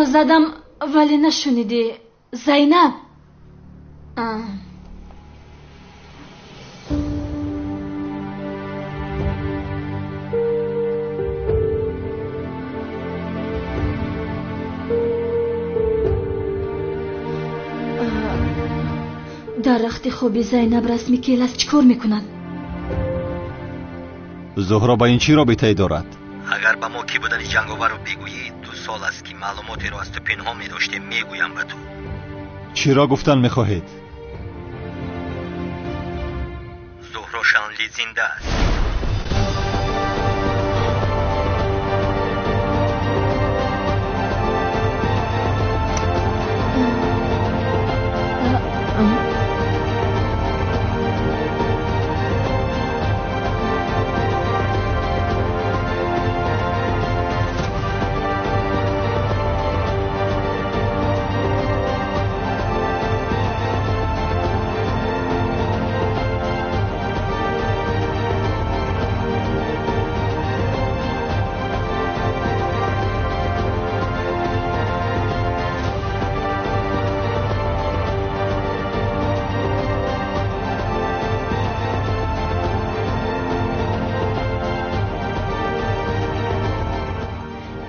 Зангро задам, вале нашунидӣ. Зайнаб. Дар рахти хоби Зайнаб расми Келас чӣ кор мекунад? Зуҳро ба ин чӣ робитае дорад? Агар ба мо кӣ будани ҷанговарро бигӯӣ, 2 сол аст ки маълумотеро аз ту пинҳон медоштем, мегӯям ба ту. Чиро гуфтан мехоҳед? Зуҳро Шанли зинда аст.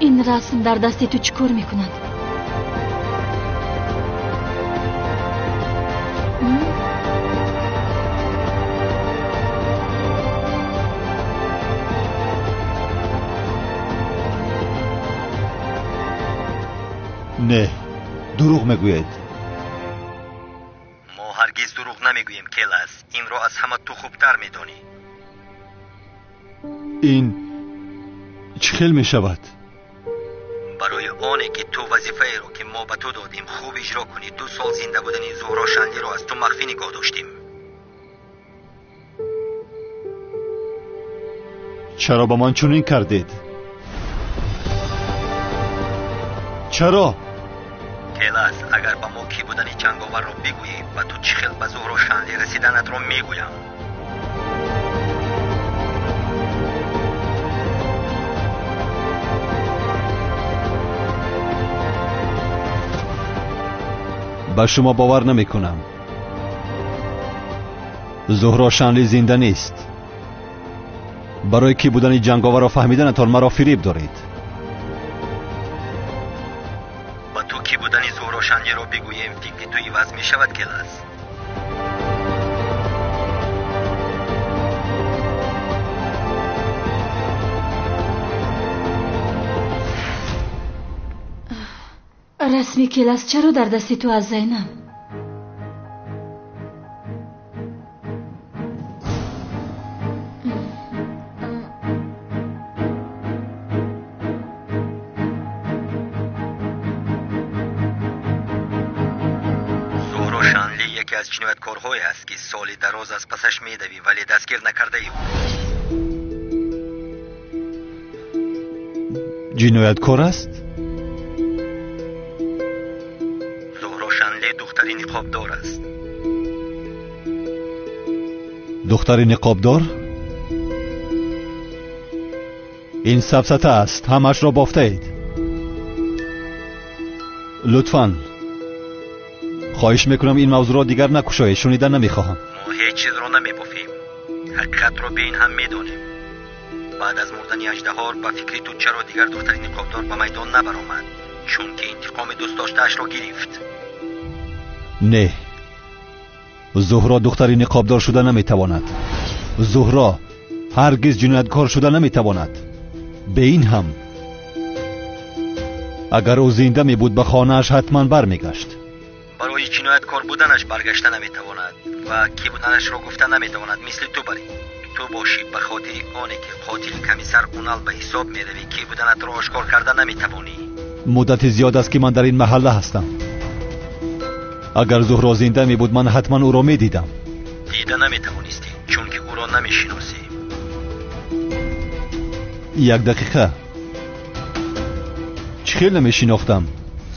Ин расм дар дасти ту чӣ кор мекунад? Не, дурӯғ мегӯед. Мо ҳаргиз дурӯғ намегӯем, Келас. Инро аз ҳама ту хубтар медонӣ. Ин чӣ хел мешавад? Барои оне ки ту вазифаеро ки мо ба ту додем хуб иҷро кунӣ, 2 сол зинда будани Зуҳро Шанлиро аз ту махфӣ нигоҳ доштем. Чаро ба ман чунин кардед? Чаро? Келас, агар ба мо кӣ будани ҷанговарро бигӯӣ, ба ту чӣ хел ба Зуҳро Шанли расиданатро мегӯям. Ба шумо бовар намекунам. Зуҳро Шанли зинда нест. Барои кӣ будани ҷанговарро фаҳмиданатон маро фиреб доред. Ба ту кӣ будани Зуҳро Шанлиро бигӯем, фикри ту иваз мешавад, Келас. Расми Келас чаро дар дасти ту аст, Зайнаб? Зуҳро Шанли яке аз ҷинояткорҳое аст, ки соли дароз аз пасаш медавӣ, вале дастгир накардаи ӯ. Ҷинояткор аст? Духтари ниқобдор аст. Духтари ниқобдор? Ин сафсата аст, ҳамаашро бофтаед. Лутфан, хоҳиш мекунам ин мавзӯъро дигар накушоед, шунида намехоҳам. Мо ҳеҷ чизро намебофем. Ҳақиқатро бе ин ҳам медонем. Баъд аз мурдани аждаҳор ба фикри ту чаро дигар духтари ниқобдор ба майдон набаромад? Чунки интиқоми дӯстдоштаашро гирифт. Не, Зуҳро духтари ниқобдор шуда наметавонад. Зуҳро ҳаргиз ҷинояткор шуда наметавонад. Бе ин ҳам агар ӯ зинда мебуд, ба хонааш ҳатман бармегашт. Барои ҷинояткор буданаш баргашта наметавонад ва кӣ буданашро гуфта наметавонад, мисли ту барӣ. Ту бошӣ ба хотири оне ки қотили комиссар Унал ба ҳисоб меравӣ, кӣ буданатро ошкор карда наметавонӣ. Муддати зиёд аст ки ман дар ин маҳалла ҳастам. Агар Зуҳро зинда мебуд, ман ҳатман ӯро медидам. Дида наметавонистӣ, чунки ӯро намешиносӣ. Як дақиқа. Чӣ хел намешинохтам?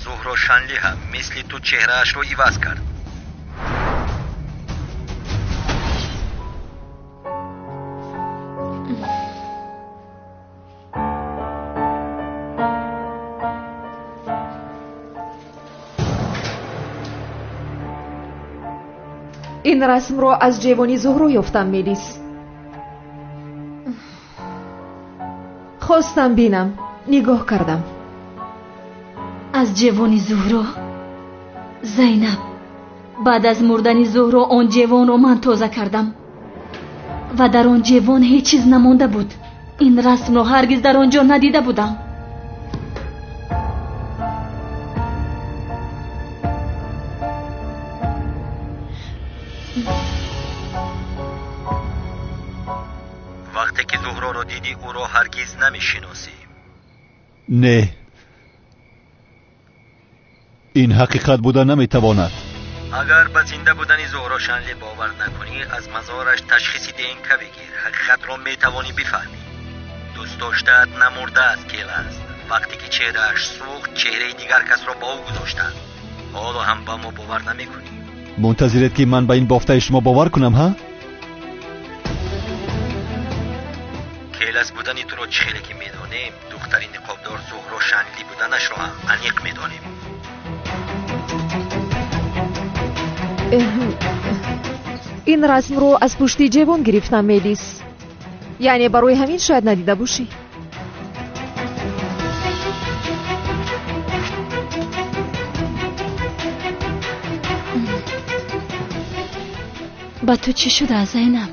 Зуҳро Шанли ҳам мисли ту чеҳраашро иваз кард. Ин расмро аз ҷевони Зуҳро ёфтам, Мелис. Хостам бинам, нигоҳ кардам. Аз ҷевони Зуҳро? Зайнаб, баъд аз мурдани Зуҳро он ҷевонро ман тоза кардам ва дар он ҷевон ҳеҷ чиз намонда буд. Ин расмро ҳаргиз дар он ҷо надида будам. Вақте ки Зуҳроро дидӣ, ӯро ҳаргиз намешиносӣ. Не, ин ҳақиқат буда наметавонад. Агар ба зинда будани Зуҳро Шанли бовар накунӣ, аз мазораш ташхиси ДНК бигир. Ҳақиқатро метавонӣ бифаҳмӣ. Дӯст доштаат намурдааст, Келас. Вақте ки чеҳрааш сӯхт, чеҳраи дигар касро ба ӯ гузоштанд. Ҳоло ҳам ба мо бовар намекунӣ. Мунтазиред ки ман ба ин бофтаи шумо бовар кунам, ҳа? Келас будани туро чӣ хеле ки медонем, духтари ниқобдор Зуҳро Шанли буданашро ҳам аниқ медонем. Ин расмро аз пушти ҷевон гирифтам, Мелис. Яъне барои ҳамин шояд надида бошӣ. Ба ту чӣ шуда, Зайнаб?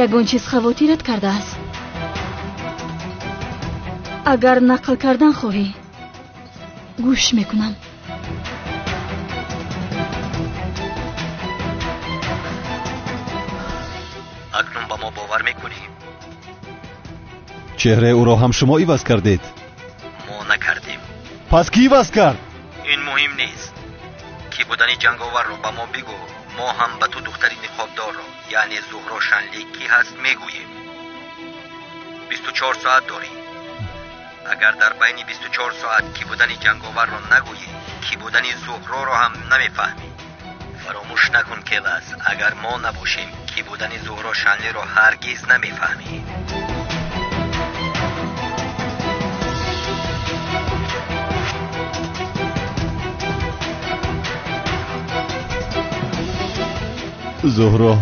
Ягон чиз хавотират кардааст? Агар нақл кардан хоҳӣ, гӯш мекунам. Акнун ба мо бовар мекунӣ? Чеҳраи ӯро ҳам шумо иваз кардед? Мо накардем. Пас кӣ иваз кард? Ин муҳим нест. Кӣ будани ҷанговарро ба мо бигӯ, мо ҳам ба ту духтари ниқобдорро, яъне Зуҳро Шанли кӣ ҳаст мегӯем. 24 соат дорӣ. Агар дар байни 24 соат кӣ будани ҷанговарро нагӯӣ, кӣ будани Зуҳроро ҳам намефаҳмӣ. Фаромӯш накун, Келас, агар мо набошем, кӣ будани Зуҳро Шанлиро ҳаргиз намефаҳмӣ. Зуҳро,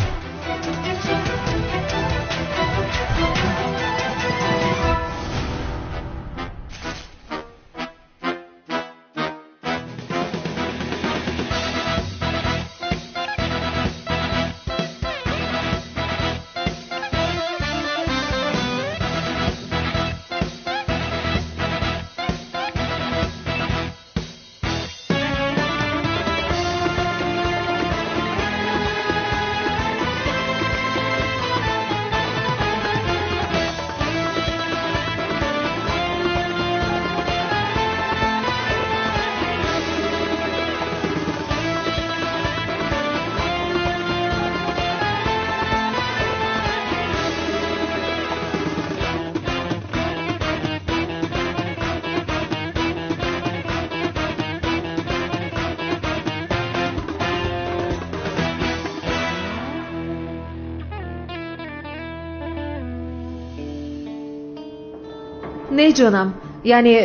Не ҷонам, яъне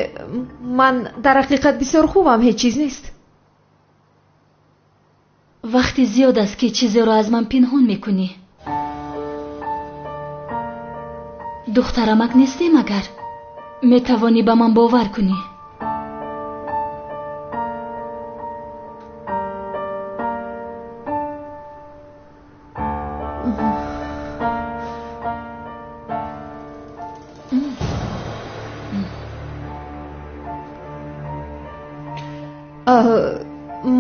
ман дар ҳақиқат бисёр хубам, ҳеҷ чиз нест. Вақти зиёд аст ки чизеро аз ман пинҳон мекунӣ. Духтарамак нестӣ магар? Метавонӣ ба ман бовар кунӣ.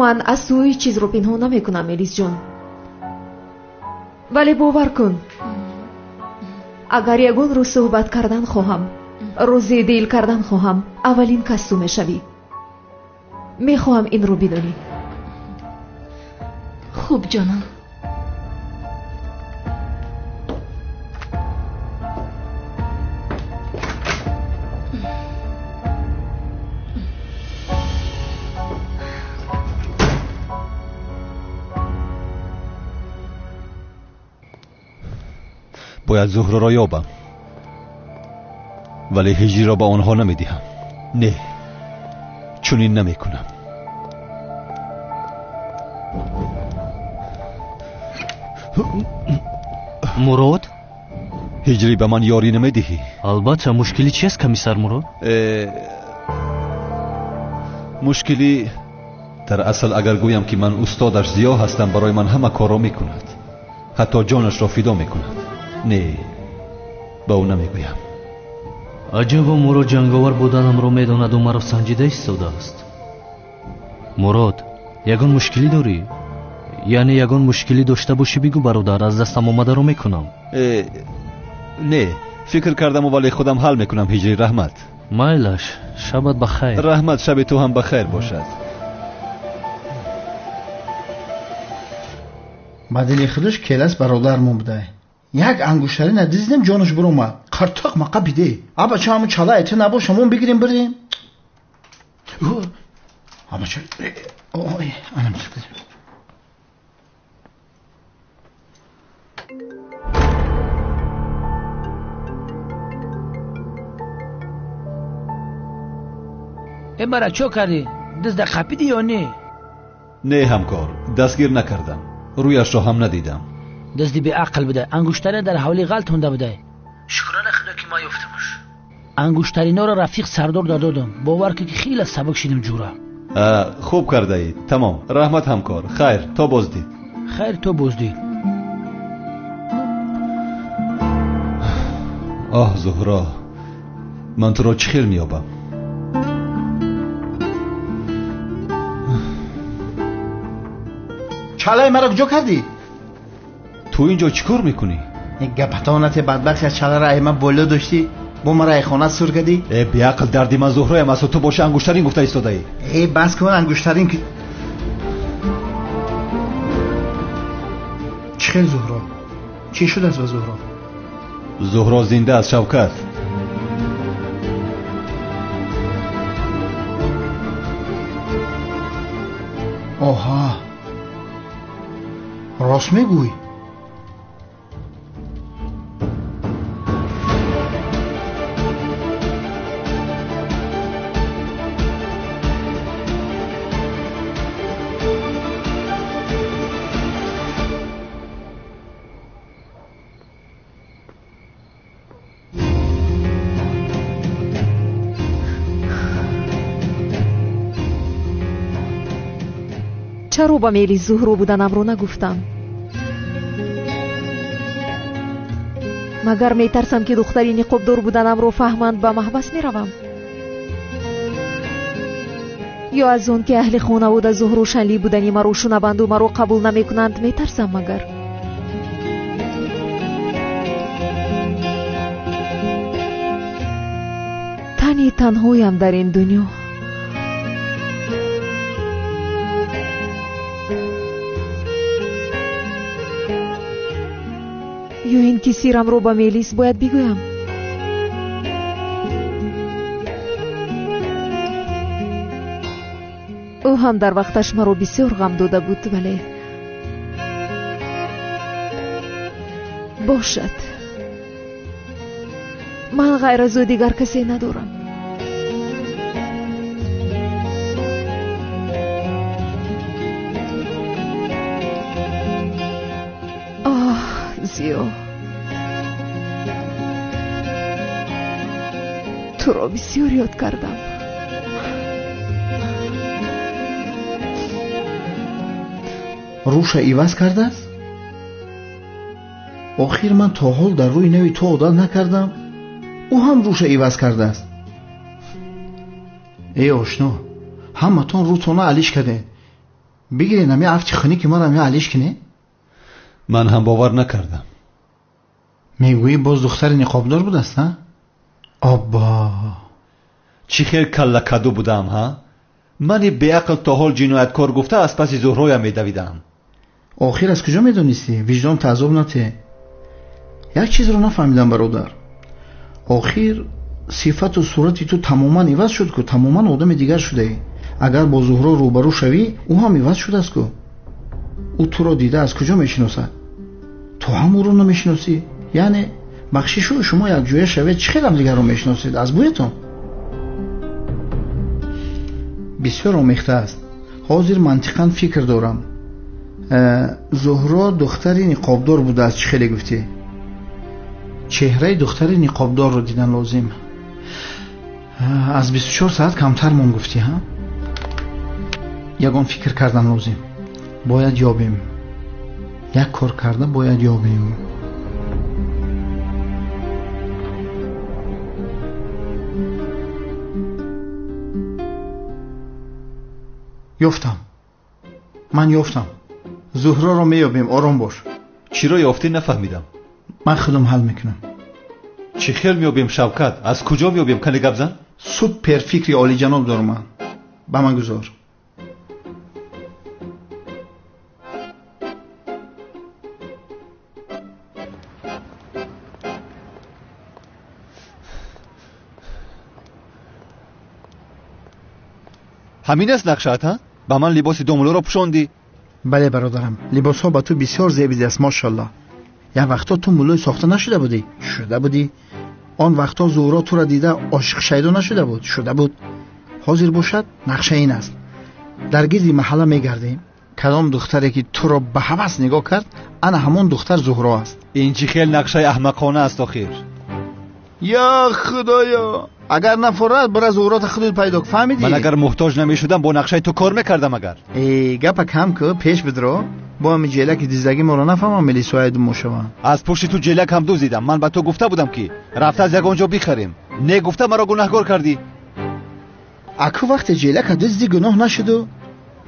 Ман аз ту ҳеҷ чизро пинҳон намекунам, Элисҷон. Вале бовар кун, агар ягон рӯз суҳбат кардан хоҳам, рӯзи дил кардан хоҳам, аввалин кас ту мешавӣ. Мехоҳам инро бидонӣ. Хуб, ҷонам. Бояд Зуҳроро ёбам, вале ҳиҷриро ба онҳо намедиҳам. Не, чунин намекунам. Мурод? Ҳиҷрӣ, ба ман ёрӣ намедиҳӣ? Албатта, мушкилӣ чист, комиссар Мурод? Мушкилӣ дар асл агар гӯям ки ман устодаш Зиё ҳастам, барои ман ҳама корро мекунад, ҳатто ҷонашро фидо мекунад. Не, ба ӯ намегӯям. Аҷабо, Мурод ҷанговар буданамро медонаду маро санҷида истодааст. Мурод, ягон мушкилӣ дорӣ? Яъне ягон мушкилӣ дошта бошӣ бигӯ, бародар, аз дастам омадаро мекунам. Не, фикр кардаму вале худам ҳал мекунам. Ҳиҷрӣ, раҳмат. Майлаш, шабат ба хайр. Раҳмат, шаби ту ҳам ба хайр бошад. Ба дили худаш келас бародармон будай. Як ангуштарина диздем, ҷонаш биромад. Қартоқ мақа биде. Абача, ҳамун чала эти набоша, мон бигирем бирем. Абача, ой, анам. Э, бара, чо кардӣ? Дизда қапидӣ ё не? Не ҳамкор, дастгир накардам, рӯяшро ҳам надидам. Дизди беақл будай, ангуштарина дар ҳавлӣ ғалтонда будай. Шукрона худо ки ма ёфтамаш. Ангуштариноро рафиқ сардор дододам. Бовар кун ки хеле сабук шидим ҷура. Хуб кардаӣ. Тамом, раҳмат ҳамкор. Хайр, то боздид. Хайр, то боздид. Оҳ Зуҳро, ман туро чӣ хел меёбам? Чалаи маро куҷо кардӣ? Ту инҷо чӣ кор мекунӣ? Гапатонате бадбахт, аз чаларо ай ман боло доштӣ, бо маро ай хона сур кардӣ? Э, беақл, дарди ман Зуҳроям аст, ту боши ангуштарин гуфта истодаӣ. Э, бас кун ангуштарин. Чӣ хел Зуҳро? Чӣ шудааст ба Зуҳро? Зуҳро зинда аст, Шавкат. Оҳа, рост мегӯй? Чаро ба мели Зуҳро буданамро нагуфтам? Магар метарсам ки духтари ниқобдор буданамро фаҳманд, ба маҳбас меравам? Ё аз он ки аҳли хонавода Зуҳро шанлӣ будани маро шунаванду маро қабул намекунанд метарсам магар? Тани танҳоям дар ин дунё. Ё ин ки сирамро ба Мелис бояд бигӯям? Ӯ ҳам дар вақташ маро бисёр ғам дода буд, вале бошад, ман ғайр аз ӯ дигар касе надорам. Оҳ, Зиё, туро бисёр ёд кардам. Рӯша иваз кардааст? Охир ман то ҳол дар рӯи нави ту одат накардам. Ӯ ҳам рӯша иваз кардааст. Эй ошно, ҳаматон рӯтона алиш кардем. Бигирен ами афти хунӣ ки маро ами алиш кине? Ман ҳам бовар накардам. Мегӯӣ боз духтари ниқобдор будааст, ҳа? Оббо, чӣ хел каллакаду будам, ҳа? Мани беақл то ҳол ҷинояткор гуфта аз паси Зуҳроям медавидам. Охир аз куҷо медонистӣ? Виҷдон таъзоб нате. Як чизро нафаҳмидам, бародар. Охир сифату сурати ту тамоман иваз шуд ку, тамоман одами дигар шудаӣ. Агар бо Зуҳро рӯбарӯ шавӣ, ӯ ҳам иваз шудааст ку. Ӯ туро дида аз куҷо мешиносад? Ту ҳам ӯро намешиносӣ. Яъне бахшишу шумо якҷоя шавед, чӣ хел ҳамдигарро мешиносед? Аз бӯятон? Бисёр омехта аст. Ҳозир мантиқан фикр дорам. Зуҳро духтари ниқобдор будааст, чӣ хеле гуфтӣ? Чеҳраи духтари ниқобдорро дидан лозим. Аз 24 соат камтар мон гуфтӣ, ҳа? Ягон фикр кардан лозим. Бояд ёбем. Як кор карда бояд ёбем. Ёфтам. Ман ёфтам. Зуҳроро меёбем, ором бош. Чиро ёфтӣ нафаҳмидам. Ман худам ҳал мекунам. Чӣ хел меёбем, Шавкат? Аз куҷо меёбем? Кане гап зан. Супер фикри олиҷаноб дорам ман. Ба ман гузор. Ҳамин аст нақшаат, ҳа? Ба ман либоси домулоро пӯшондӣ? Бале бародарам, либосҳо ба ту бисёр зебидааст, мошаллоҳ. Як вақтҳо ту муллои сохта нашуда будӣ? Шуда будӣ. Он вақтҳо Зуҳро тура дида ошиқ шайдо нашуда буд? Шуда буд. Ҳозир бошад, нақша ин аст. Дар гирди маҳалла мегардем. Кадом духтаре ки туро ба ҳавас нигоҳ кард, ана ҳамон духтар Зуҳро аст. Ин чӣ хел нақшаи аҳмақона аст охир? Ё худоё, агар нафорад, бира Зуҳрота худут пайдо кун, фаҳмидӣ? Ман агар муҳтоҷ намешудам, бо нақшаи ту кор мекардам агар. Э, гапа кам ку, пеш бидро. Бо ҳами ҷелаки диздагӣ моро нафаҳмам, милисояи думо шаванд. Аз пушти ту ҷелак ҳам дуздидам. Ман ба ту гуфта будам, ки рафта аз ягон ҷо бихарем. Не гуфта маро гунаҳгор кардӣ. Аку вақте ҷелака дуздӣ гуноҳ нашуду,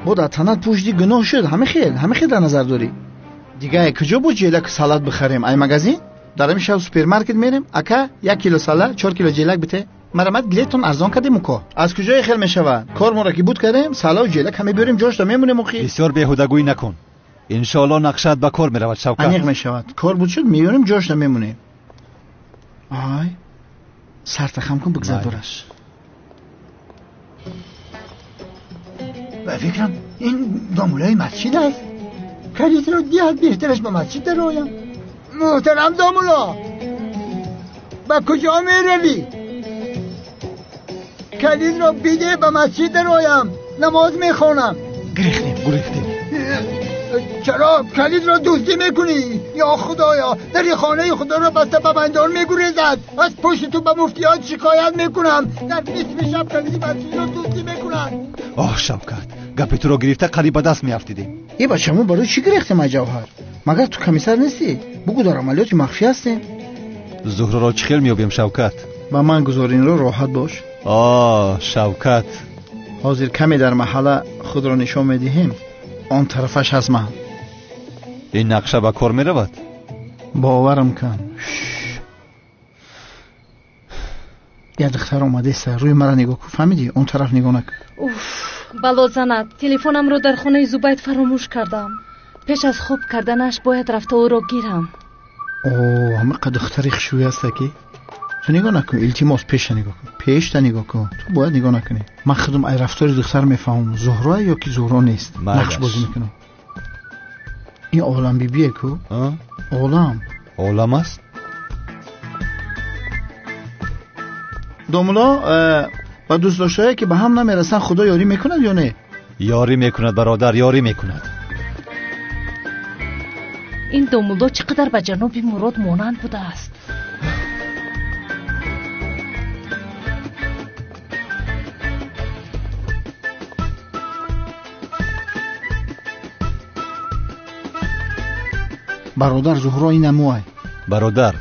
бо дар танат пӯшидӣ гуноҳ шуд. Ҳами хел дар назар дорӣ. Дига куҷо бо ҷелаку салат бихарем? Ай магазин? Дар ҳамин шаб супермаркет мерем. Ака, 1 кило сала, 4 кило ҷелак бите. Марамат билетон арзон кардем уко. Аз куҷое хел мешавад? Кор моро ки буд кардем, салаву ҷелак ҳаме биёрем, ҷошта мемонем охи. Бисёр беҳудагӯӣ накун. Иншоалло нақшаат ба кор меравад, Шавкат. Аниқ мешавад. Кор буд шуд, меёрем, ҷошта мемонем. Ай, сарта хам кун, бигзар дораш. Ба фикрам ин домулои масҷид аст. Калидро диҳад, беҳтараш ба масҷид дароям. Муҳтарам домуло, ба куҷо меравӣ? Калидро биде, ба масҷид дароям, намоз мехонам. Гирехтем, гурехтем. Чаро калидро дуздӣ мекунӣ? Ё худоё, дари хонаи худоро баста ба майдон мегурезад. Аз пушти ту ба муфтиёт шикоят мекунам. Дар нисфи шаб калиди масҷидро дуздӣ мекунанд. Оҳ, Шавкат, гапи туро гирифта қариб ба даст меафтидем. Э, бача, мо барои чӣ гирехтем, ай Ҷавҳар? Магар ту комиссар нестӣ? Бугӯ дар амалиёти махфӣ ҳастем. Зуҳроро чӣ хел меёбем, Шавкат? Ба ман гузор инро, роҳат бош. Оҳ, Шавкат, ҳозир каме дар маҳалла худро нишон медиҳем. Он тарафаш ҳаст ман. Ин нақша ба кор меравад? Боварам кун. Як духтар омадеста, рӯи маро нигоҳ кун, фаҳмидӣ? Он тараф нигоҳ накун. Уф, бало занад, телефонамро дар хонаи Зубайд фаромӯш кардам. Пеш аз хоб карданаш бояд рафта ӯро гирам. О, ҳамақа духтари хушрӯй аста ки ту нигоҳ накун, илтимос, пешта нигоҳ кун, пешта нигоҳ кун. Ту бояд нигоҳ накунӣ. Ман худам ай рафтори духтар мефаҳмам, Зуҳро ё ки Зуҳро нест. Нақш бозӣ мекунам. Ин олам бибие ку? Олам. Олам аст? Домуло, ба дӯстдоштае ки ба ҳам намерасанд, Худо ёрӣ мекунад ё не? Ёрӣ мекунад, бародар, ёрӣ мекунад. Ин домуло чӣ қадар ба ҷаноби Мурод монанд будааст. Бародар, Зуҳро ин амуай. Бародар,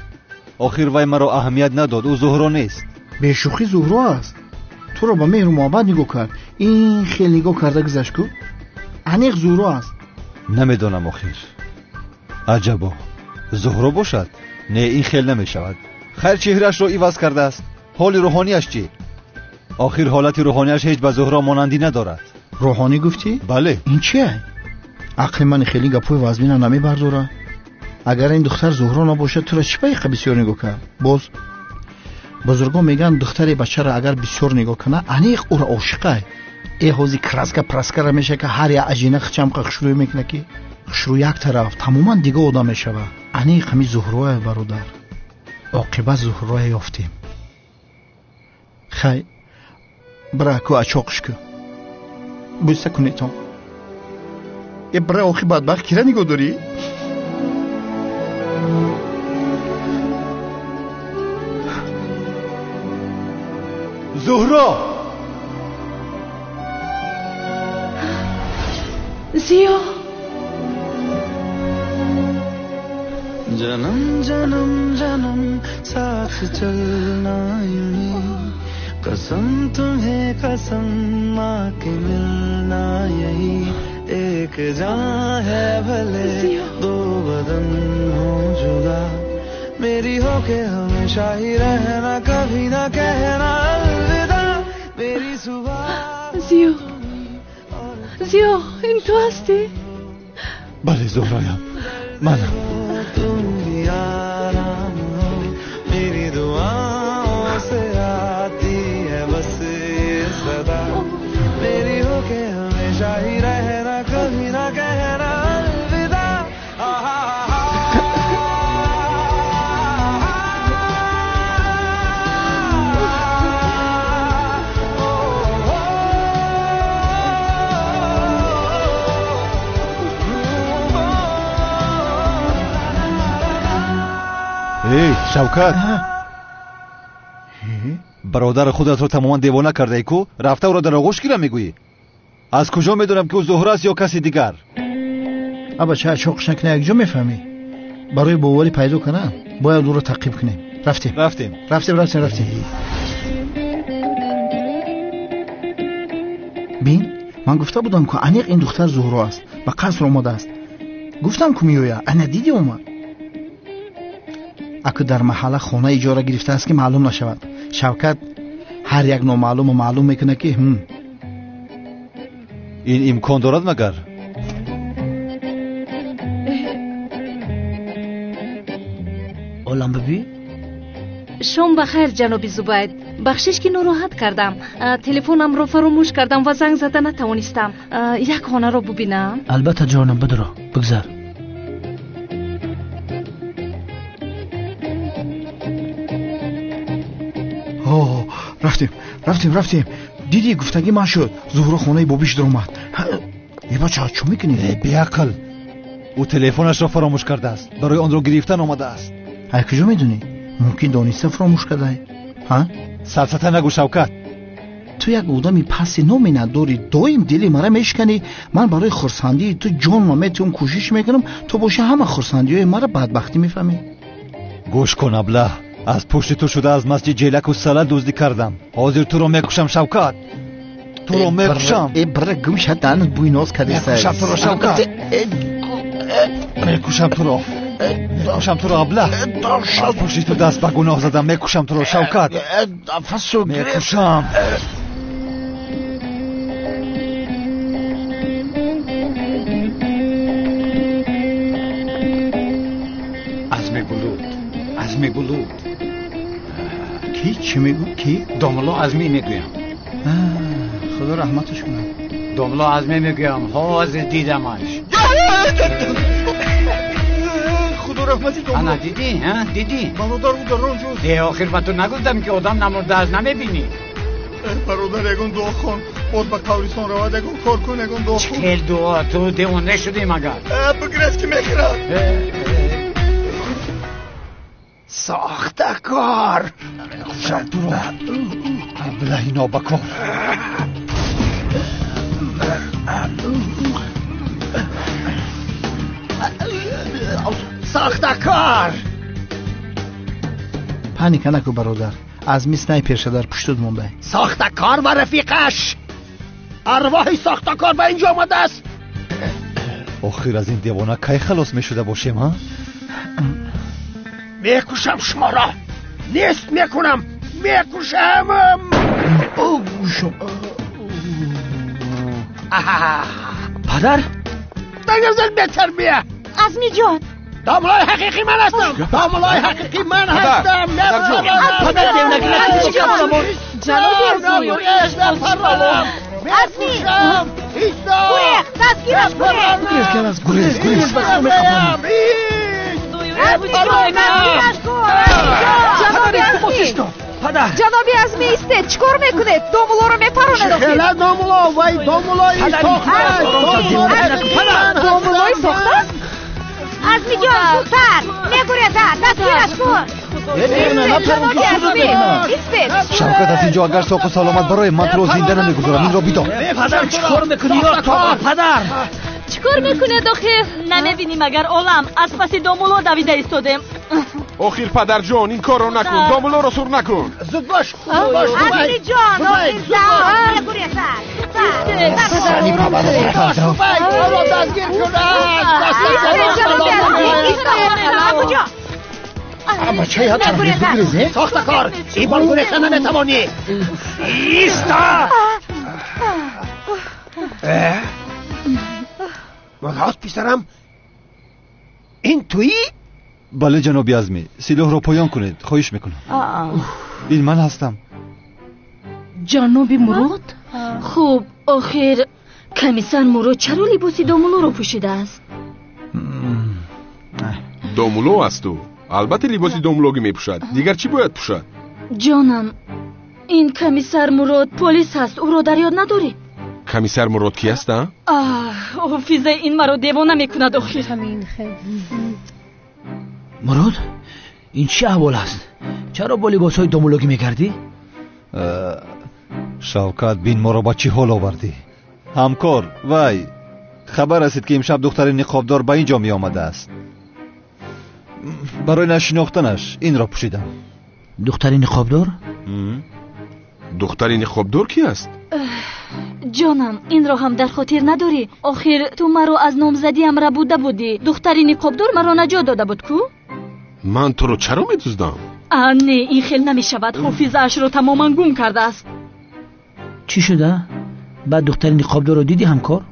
охир вай маро аҳамият надод, ӯ Зуҳро нест. Бешӯхӣ Зуҳро аст. Туро ба меҳру муҳаббат нигоҳ кард. Ин хел нигоҳ карда гузашт ку. Аниқ Зуҳро аст. Намедонам охир. Аҷабо, Зуҳро бошад? Не, ин хел намешавад. Хайр, чеҳраашро иваз кардааст. Ҳоли рӯҳонияш чӣ? Охир ҳолати рӯҳонияш ҳеҷ ба Зуҳро монандӣ надорад. Рӯҳонӣ гуфтӣ? Бале. Ин чие? Ақли ман хеле гапҳои вазмина намебардорад. Агар ин духтар Зуҳро набошад, туро чӣ ба бисёр нигоҳ кард? Боз бузургон мегӯянд духтари бачаро агар бисёр нигоҳ кунад, аниқ ӯро ошиқай. Э ҳози краска праскара мешавад, ки ҳар як ажина хичамқа хушрӯй мекунад, ки хушрӯй як тараф тамоман дига одам мешавад. Аниқ ҳами Зуҳроя, бародар. Оқибат Зуҳроя ёфтем. Хай, бира ку ачоқш ку. Бӯса кунетон. Э бра охи бадбахт кира нигоҳ дорӣ? Зуҳро! Зиё! जन्म जन्म जन्म साथ चलना यूं कसम तुम्हें कसम आके मिलना यही एक जान है भले दो बदन हो जुदा मेरी हो के हमेशा ही रहना कभी ना कहना अलविदा मेरी सुबह। Зиё, Зиё, ин ту ҳастӣ? Бале, Зуҳроям, манам. तुम भी आराम हो मेरी दुआओं से आती है बस ये सदा मेरी हो के हमेशा ही रहना कभी ना कहना अलविदा। Эй, Шавкат, бародари худатро тамоман девона кардаӣ ку? Рафта ӯро дар оғӯш гира мегӯӣ? Аз куҷо медонам, ки ӯ Зуҳра аст ё каси дигар? Абача, чоқш накунӣ, якҷо мефаҳмӣ. Барои боварӣ пайдо кардан бояд ӯро таъқиб кунем. Рафтем, рафтем, рафтем, рафтем, рафтем. Бин, ман гуфта будам, ку аниқ ин духтар Зуҳро аст, ба қаср омадааст. Гуфтам, ку меояд, ана дидӣ омад. Аку дар маҳалла хона иҷора гирифтааст, ки маълум нашавад. Шавкат ҳар як номаълуму маълум мекунад, ки ин имкон дорад магар? Олам бибӣ? Шом ба хайр, ҷаноби Зубайд. Бахшиш, ки нороҳат кардам. Телефонамро фаромӯш кардам ва занг зада натавонистам. Як хонаро бубинам? Албатта, ҷонам, бидро, бигзар. Рафтем, рафтем, рафтем. Дидӣ, гуфтагӣ ман шуд. Зуҳро хонаи бобиш даромад. Э бача, чӣ мекунӣ? Э беақл, ӯ телефонашро фаромӯш кардааст, барои онро гирифтан омадааст. Ай куҷо медонӣ? Мумкин дониста фаромӯш кардай. Ҳа? Сафсата нагӯ, Шавкат. Ту як одами пасти номе надорӣ, доим дили мара мешиканӣ. Ман барои хурсандии ту ҷонма метиҳум, кӯшиш мекунам, ту боши ҳама хурсандиҳои мара бадбахтӣ мефаҳмӣ. Гӯш кун, аблаҳ, аз пушти ту шуда аз масҷид ҷелаку сала дуздӣ кардам. Ҳозир туро мекушам, Шавкат, туро мекушам. Э бра, гум шад, даҳанат бӯи ноз кардеса. Мекушам туро, Шавкат, мекушам туро, мекушам туро, аблаҳ. Аз пушти ту даст ба гуноҳ задам, мекушам туро, Шавкат, мекушам. Азми Булут, Азми Булут. Ки? Чӣ мегӯ? Ки? Домулло Азмӣ мегӯям. Худо раҳматаш кунад. Домулло Азмӣ мегӯям, ҳозир дидамаш. Худо раҳмати домулло. Ана дидӣ, ҳа? Дидӣ? Бародар, ӯ дар он ҷост. Э, охир ба ту нагуфтам, ки одам намурдааст, намебинӣ? Бародар, ягон дуо хон, боз ба қабристон равад, ягон кор кун, ягон дуо хон. Чӣ хел дуо? Ту девона шудӣ магар? Бигрез, ки мехӯрад. Сохтакор! Мекушам туро, аблаҳи нобакор. Сохтакор! Паника накун, бародар, Азми снайперша дар пуштут монда. Сохтакор ва рафиқаш! Арвоҳи сохтакор ба инҷо омадааст! Охир аз ин девона кай халос мешуда бошем, ҳа? Мекушам шуморо, нест мекунам, мекушам. Падар, бетарбия. Азмиҷон, домлои ҳақиқӣ ман ҳастам, домлои ҳақиқӣ ман ҳастам. Падар, ҷаноби Азми, гурехт, дастгираш кунед. Гурез, гурез, гурез. Ҷаноби Азмӣ, истед, чӣ кор мекунед? Домуллоро мепаронед. Хела домуло, вай домулои сохта. Домулои сохта? Азмиҷон, зудтар! Мегурезад, дастгираш кун! Шавкат, аз инҷо агар соқу саломат барои ман туро зинда намегузорам, инро бидон. Падар, чӣ кор мекунӣ? Падар! Чӣ кор мекунед охир? Намебинӣ магар олам аз паси домуло давида истодем. Охир падарҷон, ин корро накун, домулоро сур накун. Зуд бош, зуд бош. Азмиҷон, мегурезад. Дастгир шудааст. Бачаи бигрезӣ? Сохтакор, ин бор гурехта наметавонӣ. Иста! Мурод писарам, ин туӣ? Бале, ҷаноби Азмӣ, силоҳро поён кунед, хоҳиш мекунам. Ин ман ҳастам. Ҷаноби Мурод? Хуб, охир комиссар Мурод чаро либоси домулоро пӯшидааст? Домуло аст ӯ. Албатта либоси домулогӣ мепӯшад. Дигар чӣ бояд пӯшад? Ҷонам, ин комиссар Мурод полис ҳаст, ӯро дар ёд надорӣ? Комиссар Мурод ки аст, а? Ҳофиза, ин маро девона мекунад охир. Мурод, ин чӣ аҳвол аст? Чаро бо либосҳои домулогӣ мегардӣ? Шавкат, бин моро ба чӣ ҳол овардӣ. Ҳамкор, вай, хабар расид ки имшаб духтари ниқобдор ба ин ҷо меомадааст. Барои нашинохтанаш инро пӯшидам. Духтари ниқобдор? Духтари ниқобдор ки аст? Ҷонам, инро ҳам дар хотир надорӣ? Охир ту маро аз номзадиам рабуда будӣ. Духтари ниқобдор маро наҷот дода буд ку? Ман туро чаро медуздам? Не, ин хел намешавад. Ҳофизаашро тамоман гум кардааст. Чӣ шуда? Баъд духтари ниқобдорро дидӣ, ҳамкор?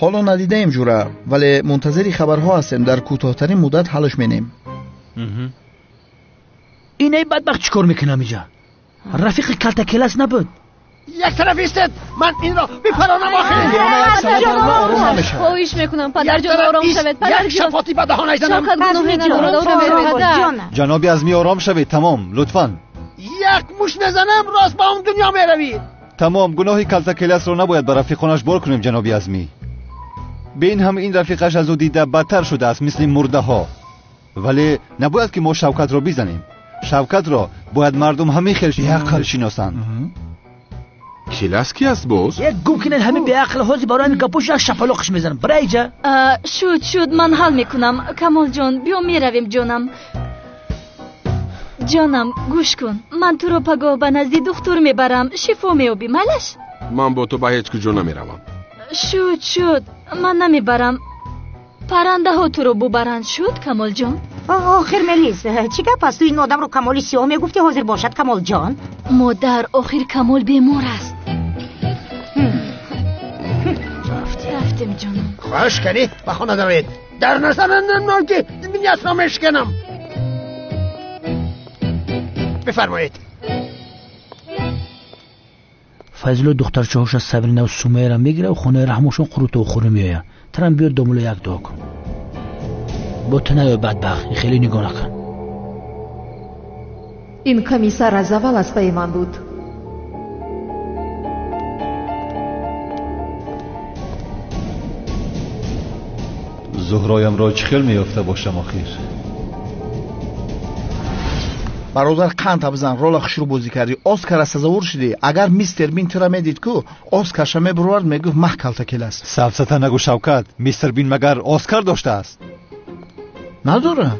Ҳоло надидаем ҷура, вале мунтазири хабарҳо ҳастем. Дар кӯтоҳтарин муддат ҳалш менем. Инаи бадбахт чӣ кор мекунам инҷа? Рафиқи калтакелас набуд. Як тараф истед, ман инро бипаронам охир. Хоҳиш мекунам, падарҷон, ором шавед. Як шапоти ба даҳонаш занам. Ҷаноби Азмӣ, ором шавед, тамом, лутфан. Як муш назанам, рост ба он дунё меравид. Тамом, гуноҳи калтакеласро набояд ба рафиқонаш бор кунем, ҷаноби Азмӣ. Бин ҳам ин рафиқаш аз ӯ дида бадтар шудааст, мисли мурдаҳо. Вале набояд ки мо Шавкатро бизанем. Шавкатро бояд мардум ҳамин хел беақл шиносанд. Келас ки аст боз? Як гум кунед ҳамин беақл, ҳозир барои ҳамин гапош як шапалоқш мезанам. Бира иҷа. Шуд, шуд, ман ҳал мекунам. Камолҷон, биё меравем, ҷонам. Ҷонам, гӯш кун. Ман туро пагоҳ ба назди духтур мебарам. Шифо меёбӣ, майлаш? Ман бо ту ба ҳеҷ куҷо намеравам. Шуд, шуд, ман намебарам. Паррандаҳо туро бубаранд, шуд, Камолҷон? Охир Мелис, чӣ гап аст? Ту ин одамро Камоли сиёҳ мегуфтӣ, ҳозир бошад Камолҷон? Модар, охир Камол бемор аст. Рафтем, ҷонам. Хоҳиш кардӣ, ба хона дароед. Дар назанам ки дунёсро мешканам. Бифармоед. Файзулло духтарчаҳоша Сабринаву Сумайяро мегирад, хонаи раҳмошон қуруту хӯрӣ меояд. Тарам биёд домуло як дуо кун. Бо ту наёй бадбахт, хеле нигоҳ накун. Ин комиссар аз аввал аз пайи ман буд. Зуҳроямро чӣ хел меёфта бошам охир? Бародар, қанд бизан, рола хушрӯ бозӣ кардӣ, Оскара сазовор шудӣ. Агар мистер Бин тура медид ку, Оскарша мебуровард, мегуфт маҳ калтакелас. Сафсата нагӯ, Шавкат, мистер Бин магар Оскар доштааст? Надора.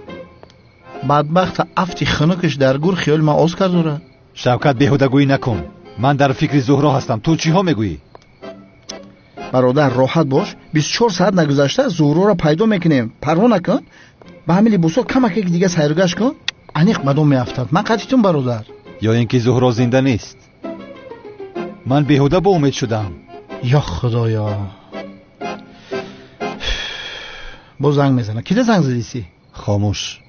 Бадбахта афти хунукаш дар гур хиёли ман Оскар дорад. Шавкат, беҳудагӯӣ накун. Ман дар фикри Зуҳро ҳастам. Ту чиҳо мегӯӣ? Бародар, роҳат бош. 24 соат нагузашта Зуҳроро пайдо мекунем. Парво накун. Ба ҳамин либосҳо камаке дига сайругашт кун. Аниқ ба дом меафтад. Ман қатитун, бародар. Ё ин ки Зуҳро зинда нест. Ман беҳуда бо умед шудам. Ё Худоё. Боз занг мезанад. Кида занг задисӣ? Хомӯш.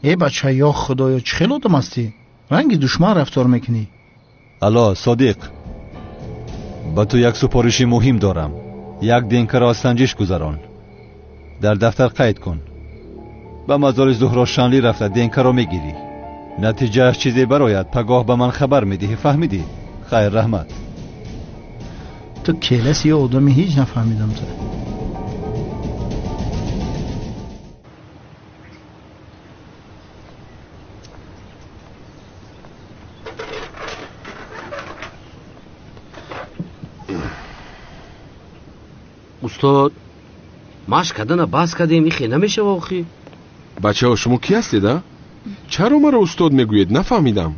Э бача, ё Худоё, чӣ хел одам ҳастӣ? Ранги душман рафтор мекунӣ. Алло, Содиқ. Ба ту як супориши муҳим дорам. Як ДНК-ро аз санҷиш гузарон. Дар дафтар қайд кун. Ба мазори Зуҳро Шанлӣ рафта ДНК-ро мегирӣ. Натиҷааш чизе барояд, пагоҳ ба ман хабар медиҳӣ, фаҳмидӣ? Хайр, раҳмат. Ту келаси ё одами ҳеҷ нафаҳмидам ту. Устод, машқ кардана бас кардем, ихе намешава охи? Бачаҳо, шумо кӣ ҳастед, а? Чаро маро устод мегӯед? Нафаҳмидам.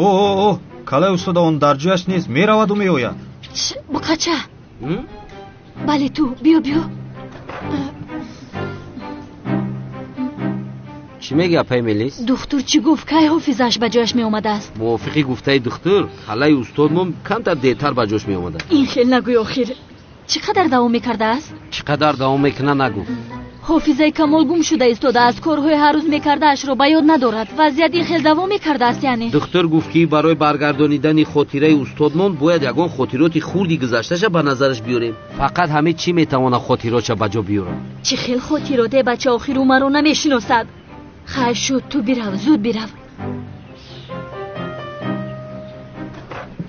О, о, о, калаи устода он дар ҷояш нест, мераваду меояд. Буқача. Бале, ту, биё, биё. Чӣ мегӯ, апай Мелис? Духтур чӣ гуфт? Кай ҳофизааш ба ҷояш меомадааст? Мувофиқи гуфтаи духтур, халаи устодмон камтар дертар ба ҷош меомадааст. Ин хел нагӯй охир. Чӣ қадар давом мекардааст? Чӣ қадар давом мекунад нагуфт. Ҳофизаи Камол гум шуда истодааст, корҳои ҳар рӯз мекардаашро ба ёд надорад. Вазъият ин хел давом мекардааст, яъне? Духтур гуфт, ки барои баргардонидани хотираи устодмон бояд ягон хотироти хурди гузашташа ба назараш биёрем. Фақат ҳамин чӣ метавонад хотиротша ба ҷо биёрад? Чӣ хел хотироте, бача, охир ӯ маро намешиносад. Хайр шуд, ту бирав, зуд бирав.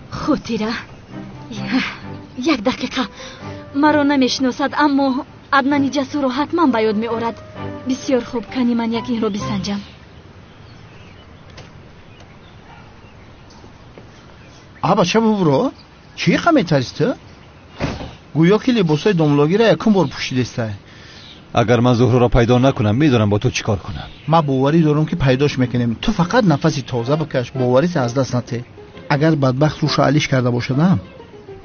Хотира? Як дақиқа. Маро намешиносад, аммо Аднани Ҷасурро ҳатман ба ёд меорад. Бисёр хуб, кани ман як инро бисанҷам. А бача бубуро, чӣ қа метарси ту? Гӯё ки либосҳои домлогиро якум бор пӯшидестай. Агар ман Зуҳроро пайдо накунам, медонам бо ту чӣ кор кунам. Ман боварӣ дорам, ки пайдош мекунем. Ту фақат нафаси тоза бикаш, боварите аз даст натеҳ. Агар бадбахт рӯша алиш карда бошадам,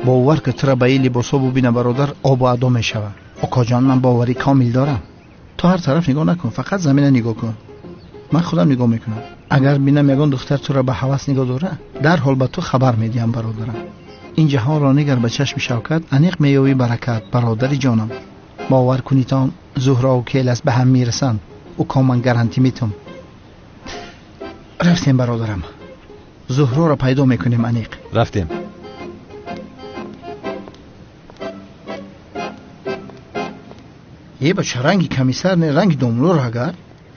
бовар ки тура ба ин либосҳо бубина, бародар, обу адо мешавад. Окоҷон, ман боварӣ комил дорам. Ту ҳар тараф нигоҳ накун, фақат замина нигоҳ кун. Ман худам нигоҳ мекунам. Агар бинам ягон духтар тура ба ҳавас нигоҳ дора, дарҳол ба ту хабар медиҳам, бародарам. Ин ҷаҳонро нигар ба чашми шавкат, аниқ меёбӣ баракат, бародари ҷонам. Бовар кунитон, Зуҳрову Келас ба ҳам мерасанд. Уко, ман гарантӣ метум. Рафтем, бародарам. Зуҳроро пайдо мекунем аниқ. Рафтем. Е бача, ранги комиссар не, ранги домлоро агар.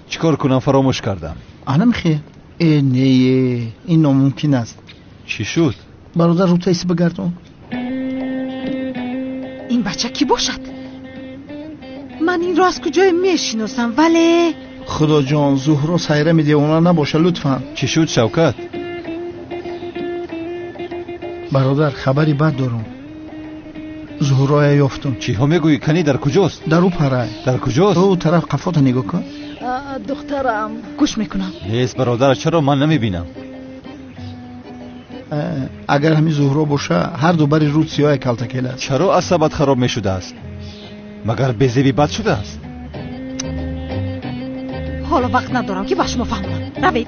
Чӣ кор кунам, фаромӯш кардам. Анамхе? Э, не, ин номумкин аст. Чӣ шуд? Бародар, рӯта иси бигардон. Ин бача кӣ бошад? Ман инро аз куҷое мешиносам, вале Худоҷон, Зуҳро сайрами девона набоша, лутфан. Чӣ шуд, Шавкат? Бародар, хабари бад дорам. Зуҳроя ёфтум. Чиҳо мегӯӣ? Кани дар куҷост? Дар ӯ парай. Дар куҷост? Ӯ тараф қафота нигоҳ кун. Духтарам, гӯш мекунам. Нест, бародар, чаро ман намебинам? Агар ҳамин Зуҳро боша, ҳар ду бари рӯд сиёҳе калтакел аст. Чаро асабат хароб мешудааст? Магар безебӣ бад шудааст? Ҳоло вақт надорам, ки ба шумо фаҳмонам. Равед.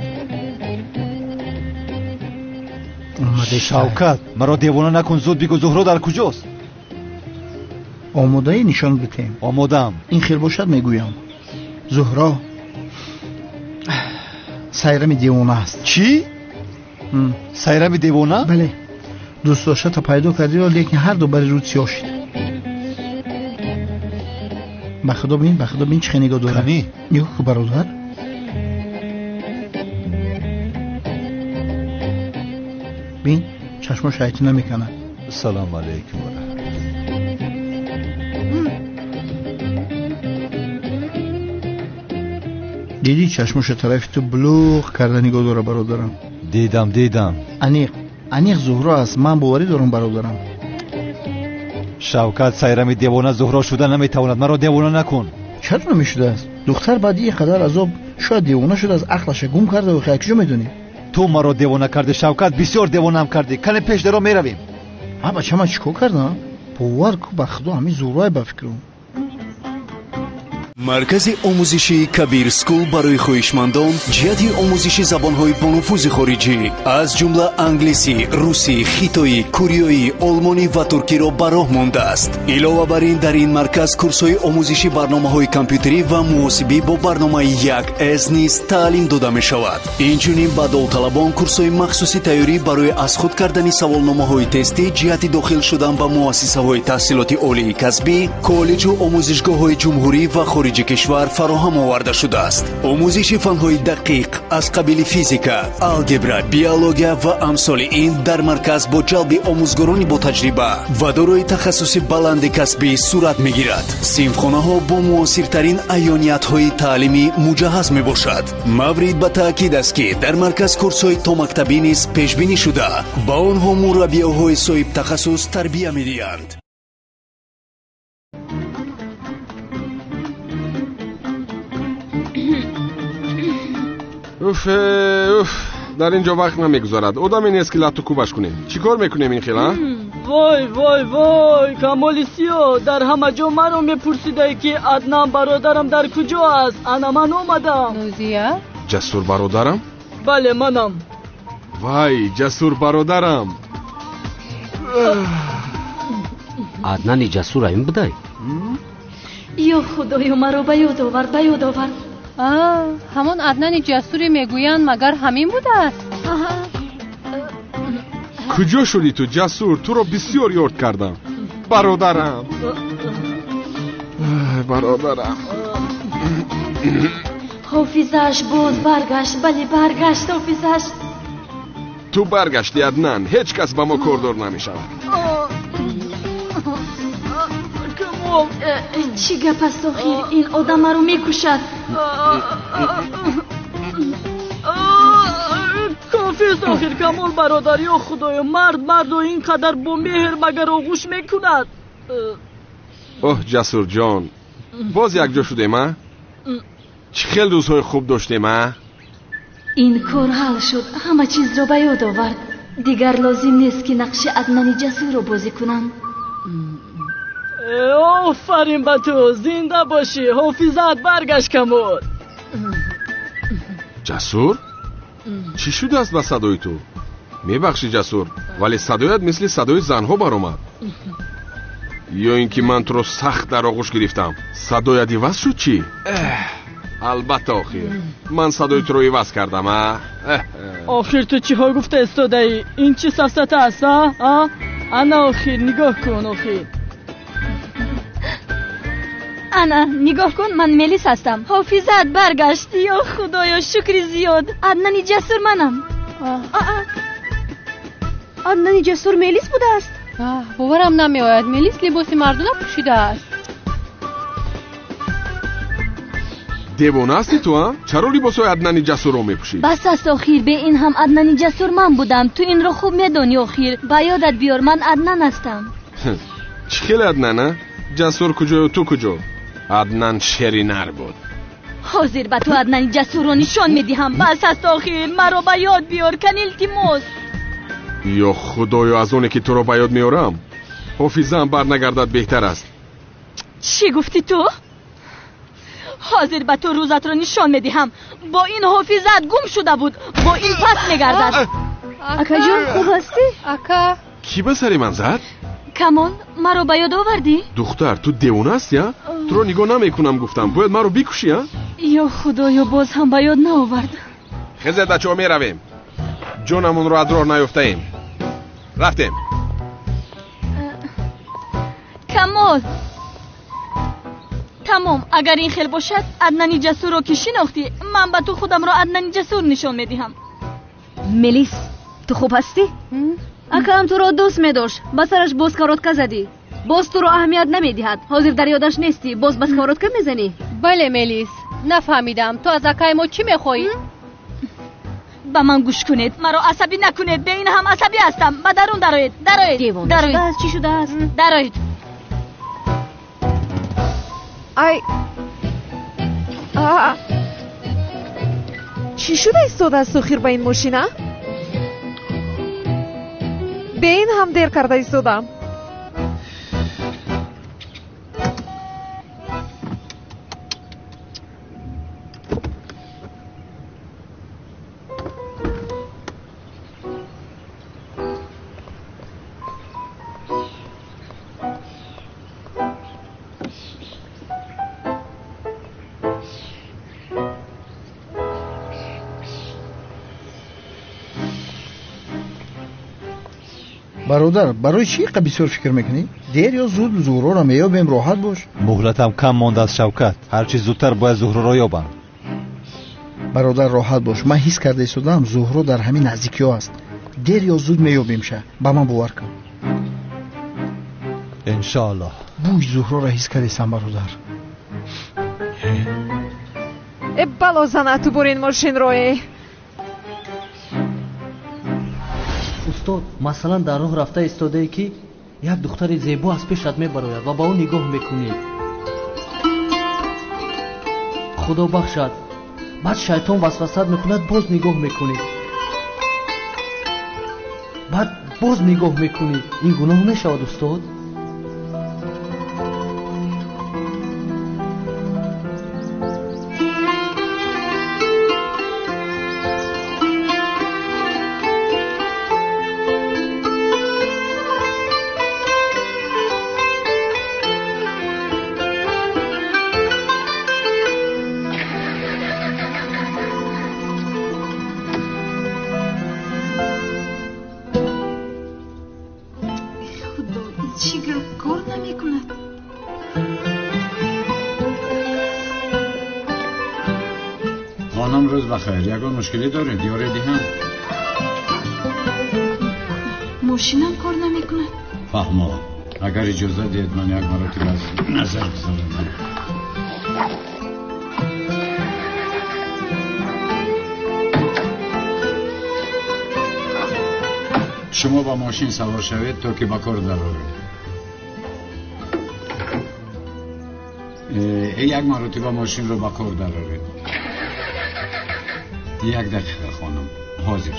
Шавкат, маро девона накун, зуд бигӯ Зуҳро дар куҷост? Омодаӣ нишон битем? Омодаам. Ин хел бошад, мегӯям. Зуҳро сайрами девона аст. Чӣ? Сайрами девона? Бале. Дӯстдоштата пайдо кардиро, лекин ҳар ду бари рӯд сиёҳ шид. Ба худо бин, ба худо бин, чӣ хел нигоҳ дорад. Кани? Нигоҳ ку, бародар. Бин, чашмо шайтон намеканад. Салому алайкум ва раҳматуллоҳ. Дидӣ, чашмоша тарафи ту булуғ карда нигоҳ дора, бародарам. Дидам, дидам. Аниқ, аниқ Зуҳро аст, ман боварӣ дорам, бародарам. Шавкат, сайрами девона Зуҳро шуда наметавонад, маро девона накун. Чаро намешудааст? Духтар баъди ин қадар азоб шояд девона шудааст, ақлаша гум карда, охи куҷо медонӣ? Ту маро девона кардӣ, Шавкат, бисёр девонаам кардӣ. Кане пеш даро меравем. А бача, ман чӣ кор кардам? Бовар ку, ба худо ҳамин Зуҳрое ба фикрум. Маркази омӯзишии Кабир Скул барои хоҳишмандон ҷиҳати омӯзиши забонҳои бонуфузи хориҷӣ, аз ҷумла англисӣ, русӣ, хитоӣ, кореоӣ, олмонӣ ва туркиро ба роҳ мондааст. Илова бар ин, дар ин марказ курсҳои омӯзиши барномаҳои компютерӣ ва муҳосибӣ бо барномаи 1С низ таълим дода мешавад. Инчунин ба довталабон курсҳои махсуси тайёрӣ барои аз худ кардани саволномаҳои тестӣ ҷиҳати дохил шудан ба муассисаҳои таҳсилоти олии касбӣ, коллеҷу омӯзишгоҳҳои ҷумҳурӣ ва хориҷ хориҷи кишвар фароҳам оварда шудааст. Омӯзиши фанҳои дақиқ аз қабили физика, алгебра, биология ва амсоли ин дар марказ бо ҷалби омӯзгорони ботаҷриба ва дорои тахассуси баланди касбӣ сурат мегирад. Синфхонаҳо бо муосиртарин аёниятҳои таълимӣ муҷаҳҳаз мебошад. Маврид ба таъкид аст, ки дар марказ курсҳои томактабӣ низ пешбинӣ шуда, ба онҳо мураббиёҳои соҳибтахассус тарбия медиҳанд. Уф, уф, дар ин ҷо вақт намегузарад. Одаме нест, ки латту кӯбаш кунем. Чӣ кор мекунем ин хел, а? Вой, вой, вой, Камоли Сиё, дар ҳама ҷо маро мепурсидай, ки Аднан бародарам дар куҷо аст. Ана ман омадам. Нузия? Ҷасур бародарам? Бале, манам. Вай, Ҷасур бародарам. Аднани Ҷасур ҳамин будай? Ё Худоё, маро ба ёд овард, ба ёд овард. Ҳамон Аднани Ҷасуре мегӯянд, магар ҳамин будааст? Куҷо шудӣ ту, Ҷасур? Туро бисёр ёд кардам. Бародарам. Бародарам. Ҳофизааш боз баргашт, бале, баргашт ҳофизааш. Ту баргаштӣ, Аднан. Ҳеҷ кас ба мо кордор намешавад. Камол, чӣ гап аст охир? Ин одам маро мекушад. Кофист охир, Камол бародар. Ё Худоё, мард мардро ин қадар бо меҳр магар оғӯш мекунад? Оҳ, Ҷасурҷон, боз якҷо шудем, а? Чӣ хел рӯзҳои хуб доштем, а? Ин кор ҳал шуд, ҳама чизро ба ёд овард. Дигар лозим нест, ки нақши Аднани Ҷасурро бозӣ кунам. Офарин ба ту, зинда бошӣ, ҳофизат баргашт, Камол. Ҷасур, чӣ шудааст ба садои ту? Мебахшӣ, Ҷасур, вале садоят мисли садои занҳо баромад. Ё ин ки ман туро сахт дар оғӯш гирифтам, садоят иваз шуд чӣ? Албатта, охир ман садои туро иваз кардам, а? Охир ту чиҳо гуфта истодаӣ? Ин чӣ сафсата аст, а? Ана охир, нигоҳ кун, охир. Ана, нигоҳ кун, ман Мелис ҳастам. Ҳофизат баргашт. Ё Худоё, шукри зиёд. Аднани Ҷасур манам. Аднани Ҷасур Мелис будааст? Боварам намеояд, Мелис либоси мардона пӯшидааст. Девона ҳастӣ ту, а? Чаро либосҳои Аднани Ҷасурро мепӯшӣ? Бас аст охир, бе ин ҳам Аднани Ҷасур ман будам. Ту инро хуб медонӣ охир. Ба ёдат биёр, ман Аднан ҳастам. Чӣ хеле Аднан, а? Ҷасур куҷою ту куҷо? Аднан шеринар буд. Ҳозир ба ту Аднани Ҷасурро нишон медиҳам. Бас аст охир, маро ба ёд биёр, кани илтимос. Ё Худоё, аз оне ки туро ба ёд меорам, ҳофизаам барнагардад беҳтар аст. Чӣ гуфтӣ ту? Ҳозир ба ту рӯзатро нишон медиҳам. Бо ин ҳофизаат гум шуда буд, бо ин пас мегардад. Акаҷон, хуб ҳастӣ? Ака. Кӣ ба сари ман зад? Камол, маро ба ёд овардӣ? Духтар, ту девона ҳастӣ, а? Туро нигоҳ намекунам гуфтам, бояд маро бикушӣ, а? Ё Худоё, боз ҳам ба ёд наовард. Хезед, бачаҳо, меравем. Ҷонамонро аз роҳ наёфтаем. Рафтем. Камол, тамом, агар ин хел бошад, Аднани Ҷасурро ки шинохтӣ, ман ба ту худамро Аднани Ҷасур нишон медиҳам. Мелис, ту хуб ҳастӣ? Акаам туро дӯст медошт, ба сараш боз сковородка задӣ. Боз туро аҳамият намедиҳад. Ҳозир дар ёдаш нестӣ, боз ба сковородка мезанӣ? Бале, Мелис, нафаҳмидам, ту аз акаи мо чӣ мехоҳӣ? Ба ман гӯш кунед, маро асабӣ накунед. Бе ин ҳам асабӣ ҳастам. Ба дарун дароед, дароед. Девона шудааст, чӣ шудааст? Дароед. Ай, чӣ шуда истодааст охир ба ин мошина? Бе ин ҳам дер карда истодам. Бародар, барои чӣ инқа бисёр фикр мекунӣ? Дер ё зуд Зуҳроро меёбем, роҳат бош. Муҳлатам кам мондааст, Шавкат. Ҳарчи зудтар бояд Зуҳроро ёбам. Бародар, роҳат бош. Ман ҳис карда истодаам, Зуҳро дар ҳамин наздикиҳо аст. Дер ё зуд меёбемша. Ба ман бовар кун. Иншоаллоҳ. Бӯи Зуҳроро ҳис кардесам, бародар. Э, бало зана, ту бурин мошинро, э. Устод, масалан, дар роҳ рафта истодае, ки як духтари зебо аз пешат мебарояд ва ба ӯ нигоҳ мекунӣ. Худо бахшад, баъд шайтон васвасат мекунад, боз нигоҳ мекунӣ, баъд боз нигоҳ мекунӣ. Ин гуноҳ мешавад, устод? Чӣ гап, кор намекунад? Хонум, рӯз бахайр. Ягон мушкилӣ доред? Ёре диҳам? Мошинам кор намекунад. Фаҳмо. Агар иҷоза диҳед, ман як маротиба аз назар гузаронам. Шумо ба мошин савор шавед, то ки ба кор дароред. Як маротиба мошинро ба кор дароред. Як дақиқа, хонум, ҳозир.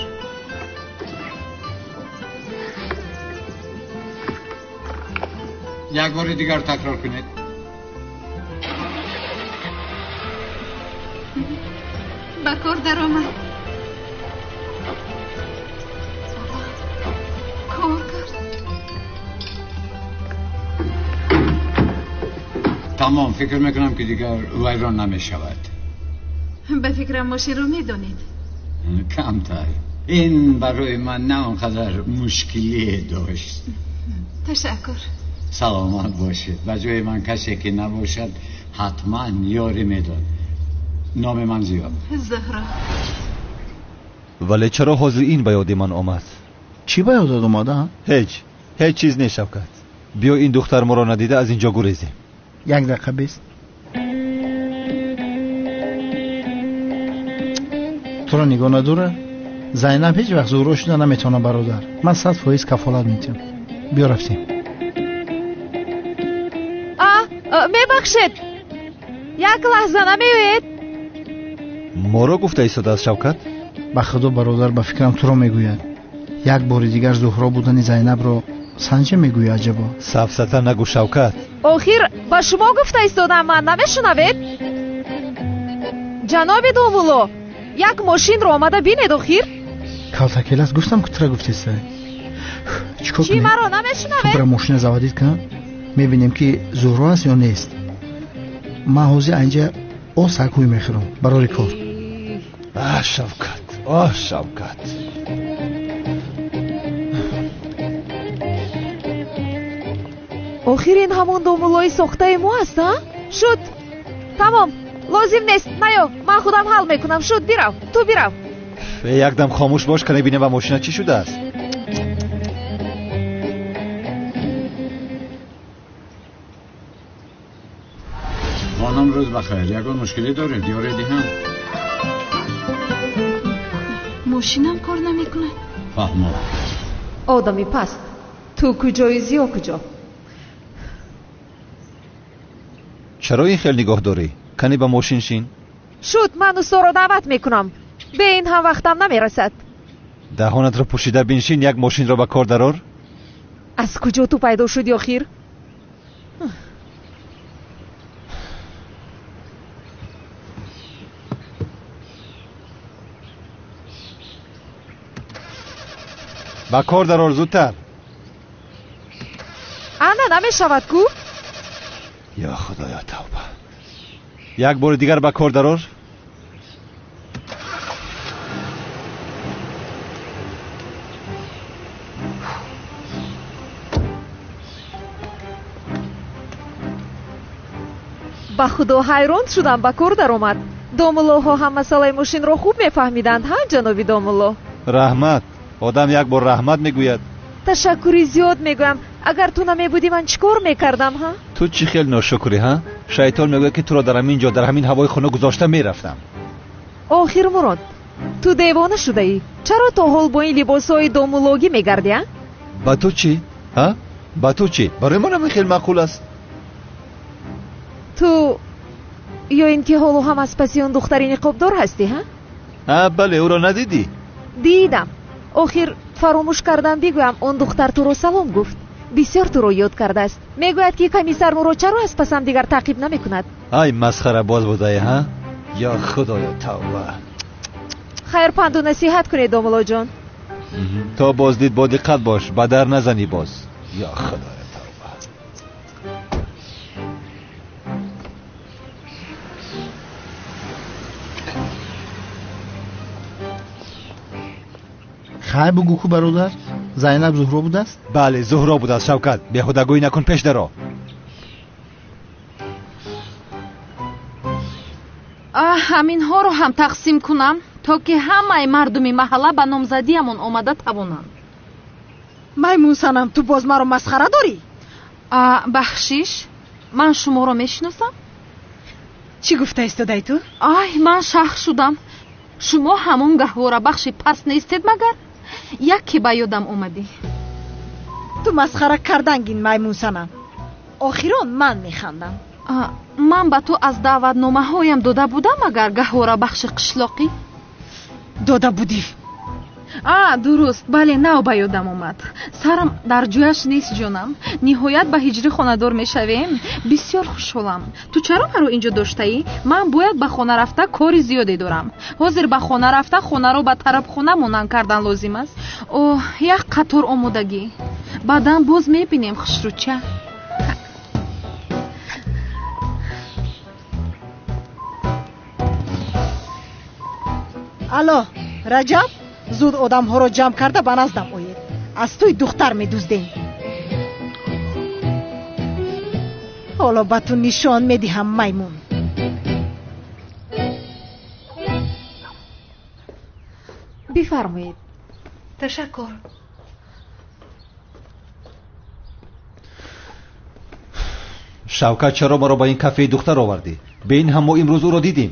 Як бори дигар такрор кунед. Ба кор даромад. Кор кард. Тамом, фикр мекунам, ки дигар вайрон намешавад. Ба фикрам, мошинро медонед. Камтар. Ин барои ман на он қадар мушкилие дошт. Ташаккур. Саломат бошед. Ба ҷои ман касе ки набошад, ҳатман ёрӣ медод. Номи ман Зиёд. Зуҳро. Вале чаро ҳозир ин ба ёди ман омад? Чӣ ба ёдат омада? Ҳеҷ, ҳеҷ чиз не, Шавкат. Биё, ин духтар моро надида аз инҷо гурезем. Як дақиқа бест. Туро нигоҳ надора? Зайнаб ҳеҷ вақт Зуҳро шуда наметавонад, бародар. Ман 100% кафолат медиҳам. Биё, рафтем. А, мебахшед, як лаҳза намеоед? Моро гуфта истодааст, Шавкат? Ба худо, бародар, ба фикрам, туро мегӯяд. Як бори дигар Зуҳро будани Зайнабро санҷа мегӯяд, аҷабо. Сафсата нагӯ, Шавкат. Охир ба шумо гуфта истодам ман, намешунавед? Ҷаноби домулло, як мошинро омада бинед, охир. Калтакелас, гуфтам, ки тура гуфтеста. Чӣ кор Чӣ, маро намешунавед? Ту бира, мошина заводить кун, мебинем, ки Зуҳро аст ё нест. Ман ҳозир анҷа осак ҳуй мехӯрам барори кор. А, Шавкат, о, Шавкат. Охир ин ҳамон домуллои сохтаи мо аст, а? Шуд, тамом, лозим нест, наё, ман худам ҳал мекунам. Шуд, бирав, ту бирав. Э, якдам хомӯш бош, кане бинем, ба мошина чӣ шудааст. Хонум, рӯз бахайр. Ягон мушкилӣ доред? Ёре диҳам? Мошинам кор намекунад. Фаҳмо. Одами паст, ту куҷои, Зиё куҷо? Чаро ин хел нигоҳ дорӣ? Кани ба мошин шин. Шуд, ман усторо даъват мекунам. Бе ин ҳам вақтам намерасад. Даҳонатро пӯшида биншин, як мошинро ба кор дарор. Аз куҷо ту пайдо шуди охир? Ба кор дарор, зудтар. Ана, намешавад ку. Ё худоё, тавба! Як бори дигар ба кор дарор. Ба Худо ҳайрон шудам, ба кор даромад. Домуллоҳо ҳам масъалаи мошинро хуб мефаҳмиданд, ҳа, ҷаноби домулло? Раҳмат. Одам як бор раҳмат мегӯяд. Ташаккури зиёд мегӯям. Агар ту намебудӣ, ман чӣ кор мекардам, ҳа? Ту чӣ хел ношукрӣ, ҳа? Шайтон мегӯяд, ки туро дар ҳамин ҷо, дар ҳамин ҳавои хунук гузошта мерафтам. Охир, Мурод, ту девона шудаӣ. Чаро то ҳол бо ин либосҳои домуллогӣ мегардӣ, а? Ба ту чӣ, ҳа? Ба ту чӣ? Барои ман ҳамин хел маъқул аст. Ту ё ин ки ҳоло ҳам аз паси он духтари ниқобдор ҳастӣ, ҳа? Ҳа, бале, ӯро надидӣ? Дидам. Охир фаромӯш кардам бигӯям, он духтар туро салом гуфт. Бисёр туро ёд кардааст. Мегӯяд, ки комиссар Мурод чаро аз пасам дигар таъқиб намекунад. Ай, масхарабоз будаи, ҳа? Ё Худоё, тавба. Хайр, панду насиҳат кунед, домуллоҷон. То боздид бо диққат бош, ба дар назанӣ боз. Ё Худоё, тавба. Хай, бугӯ ку, бародар, Зайнаб Зуҳро будааст? Бале, Зуҳро будааст. Шавкат, беҳудагӯӣ накун, пеш даро. Ҳаминҳоро ҳам тақсим кунам, то ки ҳамаи мардуми маҳалла ба номзадиамон омада тавонанд. Маймунсанам, ту боз маро масхара дорӣ? Бахшиш, ман шуморо мешиносам? Чӣ гуфта истодаи ту? Ай, ман шах шудам. Шумо ҳамон гаҳворабахши паст нестед магар? Яке ба ёдам омадӣ. Ту масхара кардангин, маймунсанам. Охирон ман механдам. Ман ба ту аз даъватномаҳоям дода будам магар, гаҳворабахши қишлоқӣ? Дода будӣ. Дуруст, бале, нав ба ёдам омад. Сарам дар ҷояш нест, ҷонам. Ниҳоят ба ҳиҷрӣ хонадор мешавем. Бисёр хушҳолам. Ту чаро маро инҷо доштаӣ? Ман бояд ба хона рафта кори зиёде дорам. Ҳозир ба хона рафта хонаро ба тарабхона монанд кардан лозим аст. Оҳ, як қатор омодагӣ. Баъдан боз мебинем, хушрӯча. Алло, Раҷаб, зуд одамҳоро ҷамъ карда ба наздам оед. Аз тӯй духтар медуздем. Ҳоло ба ту нишон медиҳам, маймун. Бифармоед. Ташаккур. Шавкат, чаро маро ба ин кафеи духтар овардӣ? Бе ин ҳам мо имрӯз ӯро дидем.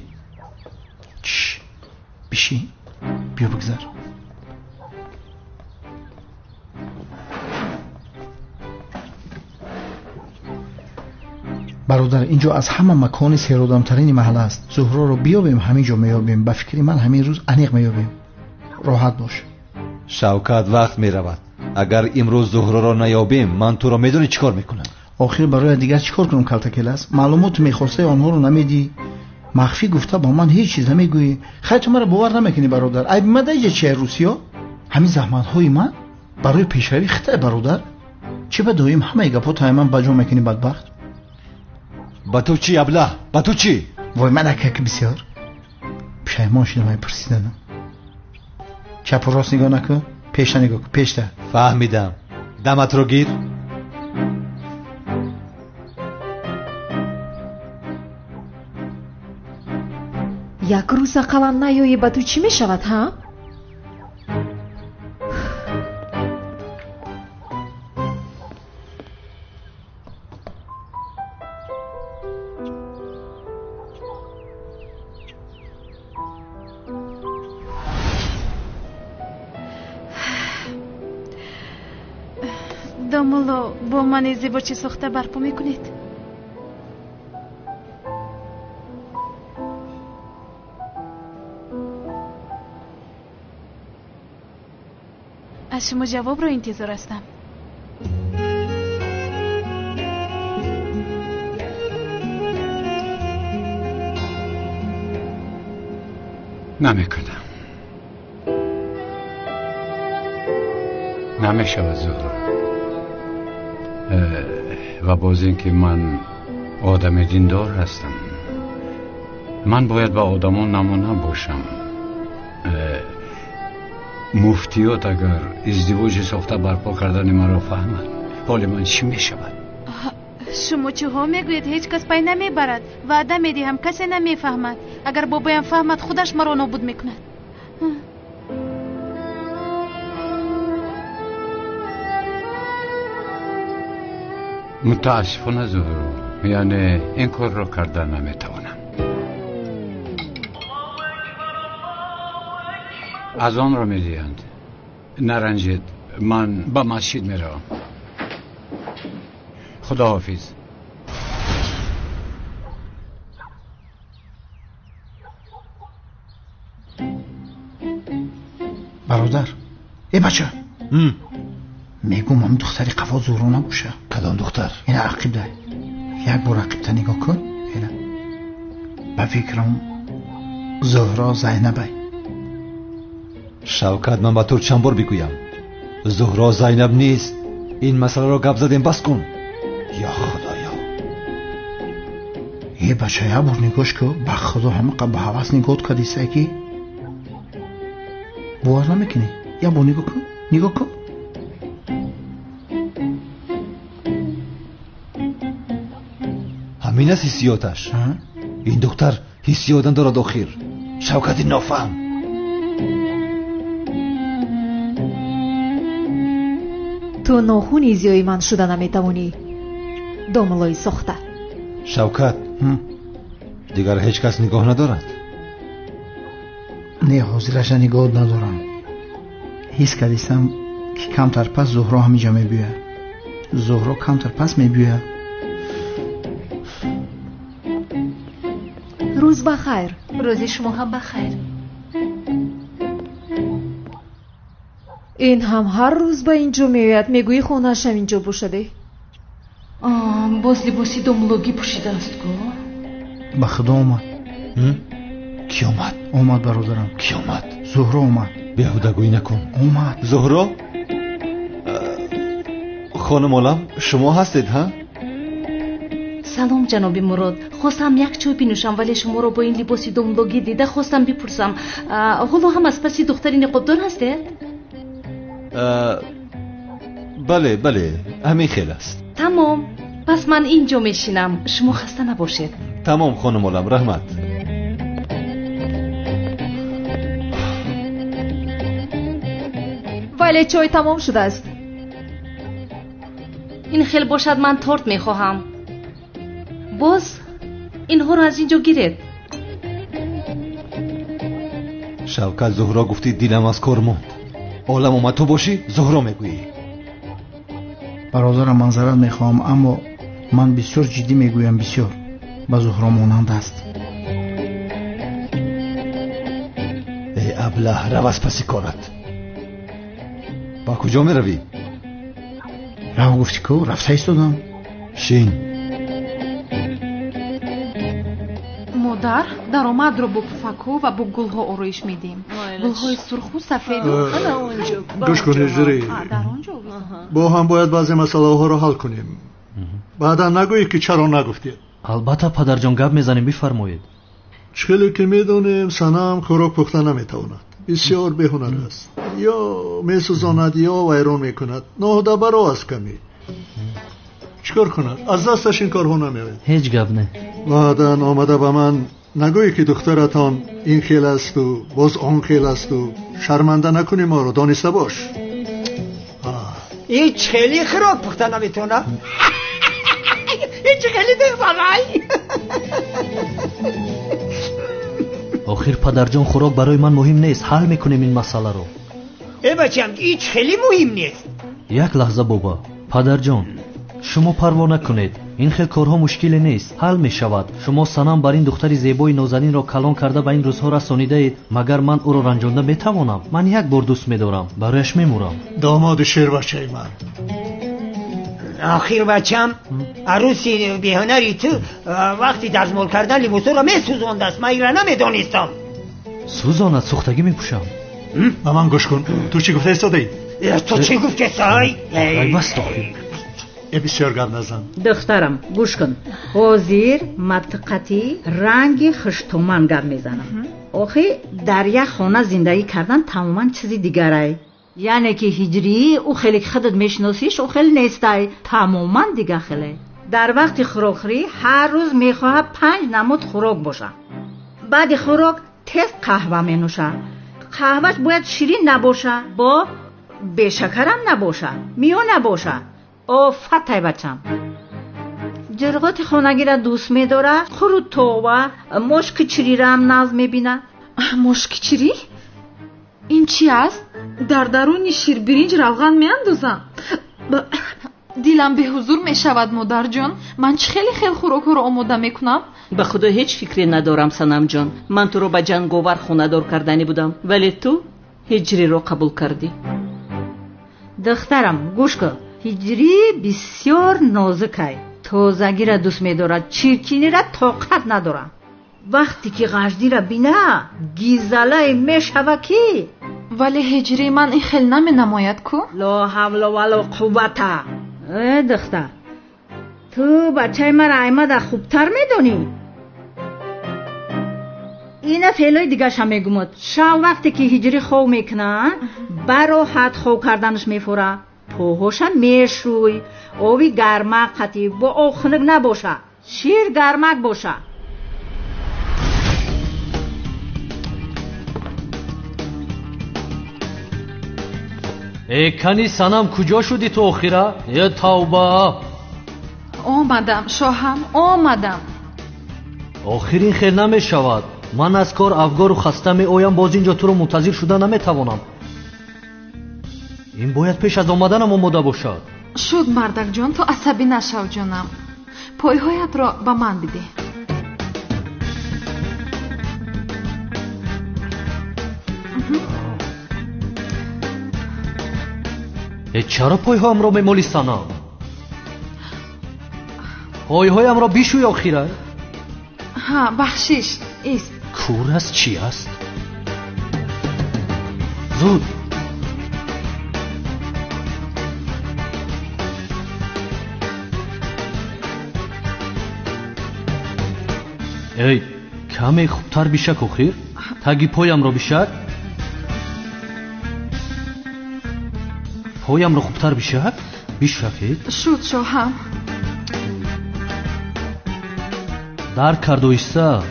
Чш, бишин, биё бигзар. Бародар, инҷо аз ҳама макони серодамтарини маҳалла аст. Зуҳроро биёбем, ҳамин ҷо меёбем. Ба фикри ман ҳамин рӯз аниқ меёбем. Роҳат бош. Шавкат, вақт меравад. Агар имрӯз Зуҳроро наёбем, ман туро медонӣ чӣ кор мекунам? Охир барои дигар чӣ кор кунам, калтакелас? Маълумоти мехостаи онҳоро намедиҳӣ. Махфӣ гуфта ба ман ҳеҷ чиз намегӯӣ. Хайр, ту маро бовар намекунӣ, бародар. Айби ман дар инҷа чия, русиё? Ҳамин заҳматҳои ман барои пешравии хитай, бародар. Чӣ ба доим ҳамаи гапҳо таи ман ба ҷо мекунӣ, бадбахт? Ба ту чӣ, аблаҳ? Ба ту чӣ? Вой, ман акак бисёр пушаймон шудам ай пурсиданам. Чапу рост нигоҳ накун, пешта нигоҳ кун, пешта. Фаҳмидам. Даматро гир. Як рӯз ақаллан наёӣ, ба ту чӣ мешавад, ҳа? Домулло, бо мани зебо чӣ сохта барпо мекунед? Аз шумо ҷавобро интизор ҳастам. Намекунам. Намешавад, Зуҳро. Ва боз ин ки ман одами диндор ҳастам. Ман бояд ба одамон намуна бошам. Муфтиёт агар издивоҷи сохта барпо кардани маро фаҳмад, ҳоли ман чӣ мешавад? Шумо чиҳо мегӯед, ҳеҷ кас пай намебарад. Ваъда медиҳам, касе намефаҳмад. Агар бобоям фаҳмад, худаш маро нобуд мекунад. Мутаассифона Зуҳро, яъне ин корро карда наметавонам. Аз онро медиҳанд. Наранҷед, ман ба масҷид меравам. Худоҳофиз. Бародар, э бача, мегӯм ҳам духтари қафо Зуҳро набоша. Кадом духтар? Ина ақибда. Як бор ақибта нигоҳ кун. Ина. Ба фикрам Зуҳро Зайнабай. Шавкат, ман ба ту чанд бор бигӯям, Зуҳро Зайнаб нест. Ин масъаларо гап задем, бас кун. Ё Худоё. Е бача, як бор нигоҳш кун. Ба Худо ҳамақа ба ҳавас нигоҳ кардисай ки бовар намекунӣ. Як бор нигоҳ кун, нигоҳ кун. Ҳамин аст ҳиссиёташ. Ин духтар ҳиссиёт надорад охир. Шавкати нофаҳм. Ту нохуни зиёи ман шуда наметавонӣ, домлои сохта. Шавкат, дигар ҳеҷ кас нигоҳ надорад? Не, ҳозираша нигоҳ надорам. Ҳис кардистам ки камтар пас Зуҳро ҳаминҷо мебиёяд. Зуҳро камтар пас мебиёяд. Рӯз ба хайр. Рӯзи шумо ҳам ба хайр. Ин ҳам ҳар рӯз ба ин ҷо меояд. Мегӯӣ хонааш ҳам ин ҷо бошаде. Боз либоси домлогӣ пӯшидааст ку. Ба Худо омад. Ки омад? Омад бародарам. Ки омад? Зуҳро омад. Беҳудагӯӣ накун. Омад. Зуҳро? Хонум Олам, шумо ҳастед, ҳа? Салом, ҷаноби Мурод. Хостам як чой бинӯшам, вале шуморо бо ин либоси домлогӣ дида хостам бипурсам. Ҳоло ҳам аз паси духтари ниқобдор ҳастед? Бале, бале, ҳамин хел аст. Тамом. Пас ман ин ҷо мешинам. Шумо хаста набошед. Тамом, хонум Олам, раҳмат. Вале чой тамом шудааст. Ин хел бошад, ман торт мехоҳам. Боз инҳоро аз ин ҷо гиред. Шавкат, Зуҳро гуфтӣ, дилам аз кор монд. Олам омад, ту бошӣ, Зуҳро мегӯӣ. Бародарам, манзарат мехоҳам, аммо ман бисёр ҷиддӣ мегӯям, бисёр ба Зуҳро монанд аст. Эй аблаҳ, рав аз паси корат. Ба куҷо меравӣ? Рав гуфтӣ ку, рафта истодам. Шин. Модар, даромадро бо пуфакҳо ва бо гулҳо ороиш медиҳем. Гулҳои сурху сафеду. Гӯш кунед, ҷири. Бо ҳам бояд баъзе масъалаҳоро ҳал кунем. Баъдан нагӯед ки чаро нагуфтед. Албатта, падарҷон, гап мезанем, бифармоед. Чӣ хеле ки медонем, Санам хӯрок пухта наметавонад. Бисёр беҳунар аст. Ё месӯзонад, ё вайрон мекунад. Ноҳудабаро аст каме. Чӣ кор кунад? Аз дасташ ин корҳо намеояд. Ҳеҷ гап не. Баъдан омада ба ман нагӯӣ ки духтаратон ин хел асту боз он хел асту. Шарманда накунӣ моро, дониста бош. Ҳеҷ хеле хӯрок пухта наметавонад. Ҳеҷ хеле духтарай. Охир падарҷон, хӯрок барои ман муҳим нест. Ҳал мекунем ин масъаларо. Э бачам, ҳеҷ хеле муҳим нест. Як лаҳза боба. Падарҷон, шумо парво накунед. Ин хел корҳо мушкиле нест, ҳал мешавад. Шумо Санам бар ин духтари зебои нозанинро калон карда ба ин рӯзҳо расонидаед. Магар ман ӯро ранҷонда метавонам? Ман як бор дӯст медорам, барояш мемурам. Домоди шербачаи ман. Охир бачам, арӯси беҳунари ту вақти дастмол кардан либосҳоро месӯзондааст. Ман инро намедонистам. Сӯзонад, сӯхтагӣ мепӯшам. Ба ман гӯш кун. Ту чӣ гуфта истодаӣ? Ту чӣ гуфтесай? Бас охир. Бисёр гап назан. Духтарам, гӯш кун. Ҳозир маттиқати ранги хуштуман гап мезанам. Охи дар як хона зиндагӣ кардан тамоман чизи дигарай. Яъне ки ҳиҷрӣ ӯ хеле ки худат мешиносиш, ӯ хеле нестай. Тамоман дига хеле. Дар вақти хӯрокхӯрӣ ҳар рӯз мехоҳад 5 намуд хӯрок бошад. Баъди хӯрок тез қаҳва менӯшад. Қаҳваш бояд ширин набошад, бо бешакарам набошад, миё набошад. Офатай бачам. Ҷирғоти хонагиро дӯст медорад, қурутова, мошкичирираам нағз мебинад. Мошкичирӣ? Ин чи аст? Дар даруни ширбиринҷ равған меандозам. Дилам беҳузур мешавад, модарҷон. Ман чӣ хеле хел хӯрокҳоро омода мекунам? Ба худо ҳеҷ фикре надорам, Санамҷон. Ман туро ба ҷанговар хонадор карданӣ будам, вале ту ҳиҷриро қабул кардӣ. Духтарам, гӯш кун. Ҳиҷрӣ бисёр нозукай. Тозагиро дӯст медорад, чиркиниро тоқат надорад. Вақте ки ғаждиро бина, гизалае мешава ки. Вале ҳиҷрии ман ин хел наменамояд ку? Ло ҳавла вало қуввата. Э, духтар, ту бачаи маро аймада хубтар медонӣ? Ина феълои дигаша мегумад. Шав вақте ки ҳиҷрӣ хов мекунад, бароҳат хов карданаш мефора. Поҳоша мешӯй, ови гармак қатӣ, бо об хунук набоша, шир гармак боша. Э, кани Санам, куҷо шудӣ ту охира? Э, тавба! Омадам, шоҳам, омадам. Охир ин хел намешавад. Ман аз кор афгору хаста меоям, боз инҷо туро мунтазир шуда наметавонам. Ин бояд пеш аз омаданам омода бошад. Шуд, мардакҷон, ту асабӣ нашав, ҷонам. Пойҳоятро ба ман бидеҳ. Э, чаро пойҳоямро мемолӣ, Санам? Пойҳоямро бишӯй охира. Ҳа, бахшиш, ист. Кур аст, чӣ аст? Зуд. Эй, каме хубтар бишак охир. Таги поямро бишак. Поямро хубтар бишак. Бишакед. Шуд, шоҳам. Дарк кард оҳиста.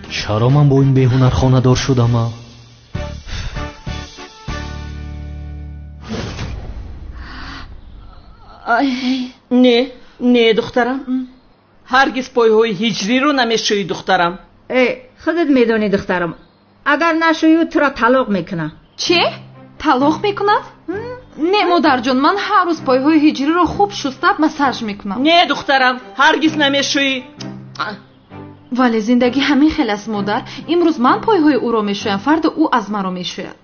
Чаро ман бо ин беҳунар хонадор шудама? Не, не, духтарам. Ҳаргиз пойҳои ҳиҷриро намешӯӣ, духтарам. Э, худат медонӣ, духтарам. Агар нашӯӣ, туро талоқ мекунад. Чӣ? Талоқ мекунад? Не, модарҷон, ман ҳар рӯз пойҳои ҳиҷриро хуб шуста массаж мекунам. Не, духтарам, ҳаргиз намешӯӣ. Вале зиндагӣ ҳамин хел аст, модар. Имрӯз ман пойҳои ӯро мешӯям, фардо ӯ аз маро мешӯяд.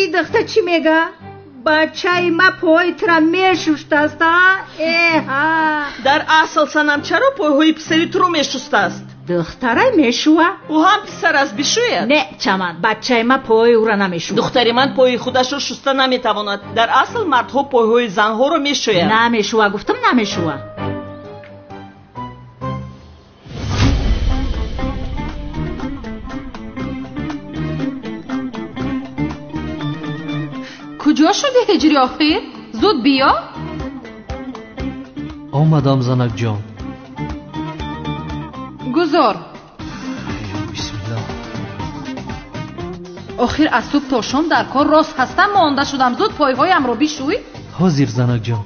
И духта чӣ мега? Бачаи ма пойҳои тура мешуштааст, а? Эҳа! Дар асл, Санам, чаро пойҳои писари туро мешустааст? Духтарай мешӯа. Ӯ ҳам писар аст, бишӯяд? Не, чаман, бачаи ма пойҳои ӯра намешӯяд. Духтари ман пойи худашро шуста наметавонад. Дар асл мардҳо пойҳои занҳоро мешӯянд. Намешӯа, гуфтам намешӯа. Куҷо шуди ҳиҷри охир? Зуд биё. Омадам, занакҷон. Гузор. Бисмиллоҳ. Охир аз субҳ то шом дар кор рост ҳастам, монда шудам. Зуд пойҳоямро бишӯй. Ҳозир, занакҷон.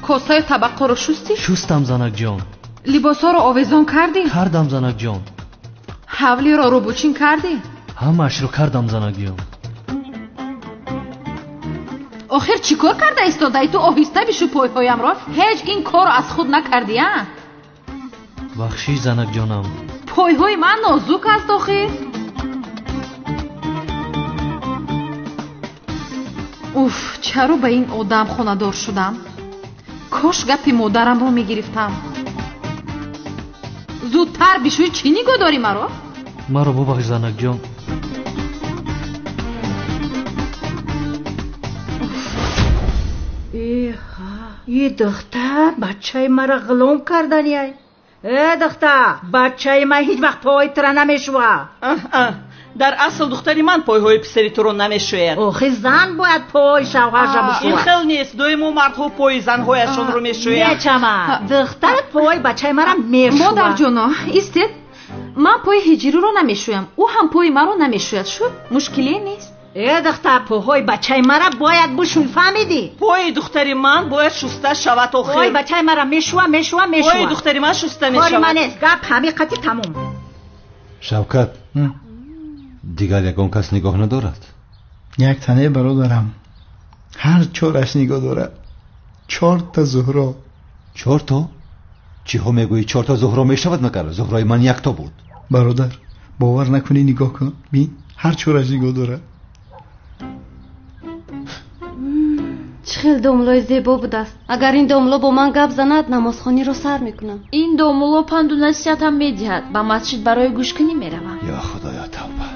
Косаю табақҳоро шустӣ? Шустам, занакҷон. Либосҳоро овезон кардӣ? Кардам, занакҷон. Ҳавлиро рӯбучин кардӣ? Ҳамаашро кардам, занакҷон. Охир чӣ кор карда истодаӣ ту? Оҳиста бишӯ пойҳоямро. Ҳеҷ ин корро аз худ накардӣ, а? Бахшиш, занакҷонам. Пойҳои ман нозук аст охир. Уф, чаро ба ин одам хонадор шудам? Кош гапи модарамро мегирифтам. Зудтар бишӯй, чӣ нигоҳ дорӣ маро? Маро бубахш, занакҷон. Эҳа, И духтар бачаи маро ғулом карданияй. Э духтар, бачаи ман ҳеҷ вақт пойҳои тура намешӯяд. Дар асл духтари ман пойҳои писари туро намешӯяд. Охи зан бояд пойи шавҳарша бишӯяд. Ин хел нест, доимо мардҳо пойи занҳояшонро мешӯянд. Мечама, духтарат пойи бачаи маро мешӯяд. Модарҷоно, истед. Ман пойи ҳиҷриро намешӯям, ӯ ҳам пойи маро намешӯяд. Шуд, мушкиле нест. Э духтар, пойҳои бачаи маро бояд бишӯй, фаҳмидӣ? Пойи духтари ман бояд шуста шавад охир. Пойи бачаи маро мешӯя, мешӯя, мешӯя. Пойи духтари ман шуста мешавад. Кори ман нест, гап ҳамин қати тамом. Шавкат, дигар ягон кас нигоҳ надорад? Як тане бародарам, ҳар чораш нигоҳ дорад. Чорта Зуҳро. Чорто? Чиҳо мегӯӣ? Чорта Зуҳро мешавад магар? Зуҳрои ман якто буд. Бародар, бовар накунӣ, нигоҳ кун, бин, ҳар чораш нигоҳ дорад. Чӣ хел домлои зебо будааст. Агар ин домло бо ман гап занад, намозхониро сар мекунам. Ин домло панду насиҳатам медиҳад. Ба масҷид барои гӯшкунӣ меравам. Ё худоё, тавба.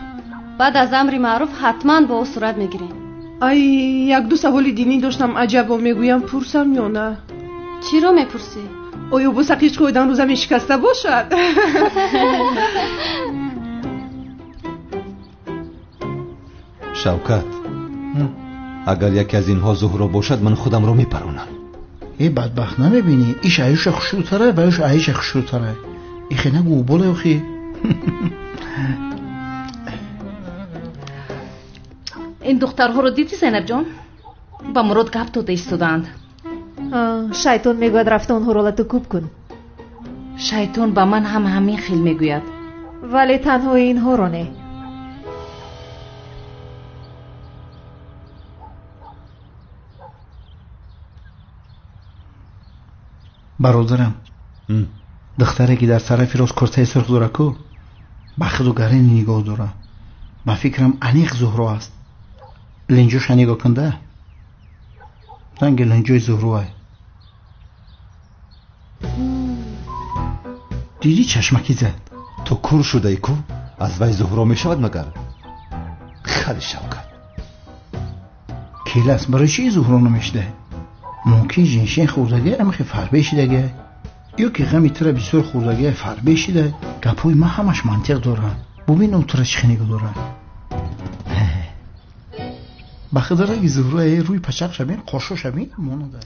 Баъд аз амри маъруф ҳатман бо ӯ сурат мегирем. Ай, якду саволи динӣ доштам, аҷабо мегӯям, пурсам ё на? Чиро мепурсӣ? Оё бо сақич қоидан рӯза мешикаста бошад? Шавкат, агар яке аз инҳо Зуҳро бошад, ман худамро мепаронам. Э бадбахт, намебинӣ? Иш аюша хушрӯтара ва юш аиша хушрӯтара. Ихе нагӯ, боле охи. Ин духтарҳоро дидӣ, Зайнабҷон? Ба Мурод гап дода истодаанд. Шайтон мегӯяд рафта онҳоро лату кӯб кун. Шайтон ба ман ҳам ҳамин хел мегӯяд. Вале танҳо инҳоро не. Бародарам, духтаре ки дар тарафи рост куртаи сурх дорад ку, ба худу гарини нигоҳ дорад. Ба фикрам аниқ Зуҳро аст. Линҷоша нигоҳ кунда, ранги линҷои Зуҳроай. Дидӣ чашмакӣ зад? Ту кур шудаӣ ку? Аз вай Зуҳро мешавад магар? Хали Шавкат. Келас, барои чӣ Зуҳро намешидаӣ? Мумкин женшен хӯрдагӣ амхи фарбе шидагӣ, ё ки ғами тура бисёр хӯрдагӣ фарбе шида. Гапҳои ман ҳамаш мантиқ доранд. Бубин ӯ тура чӣ нигоҳ дорад. Ба худ раги Зуҳро рӯи пачақ шабин, қошо шабин монада.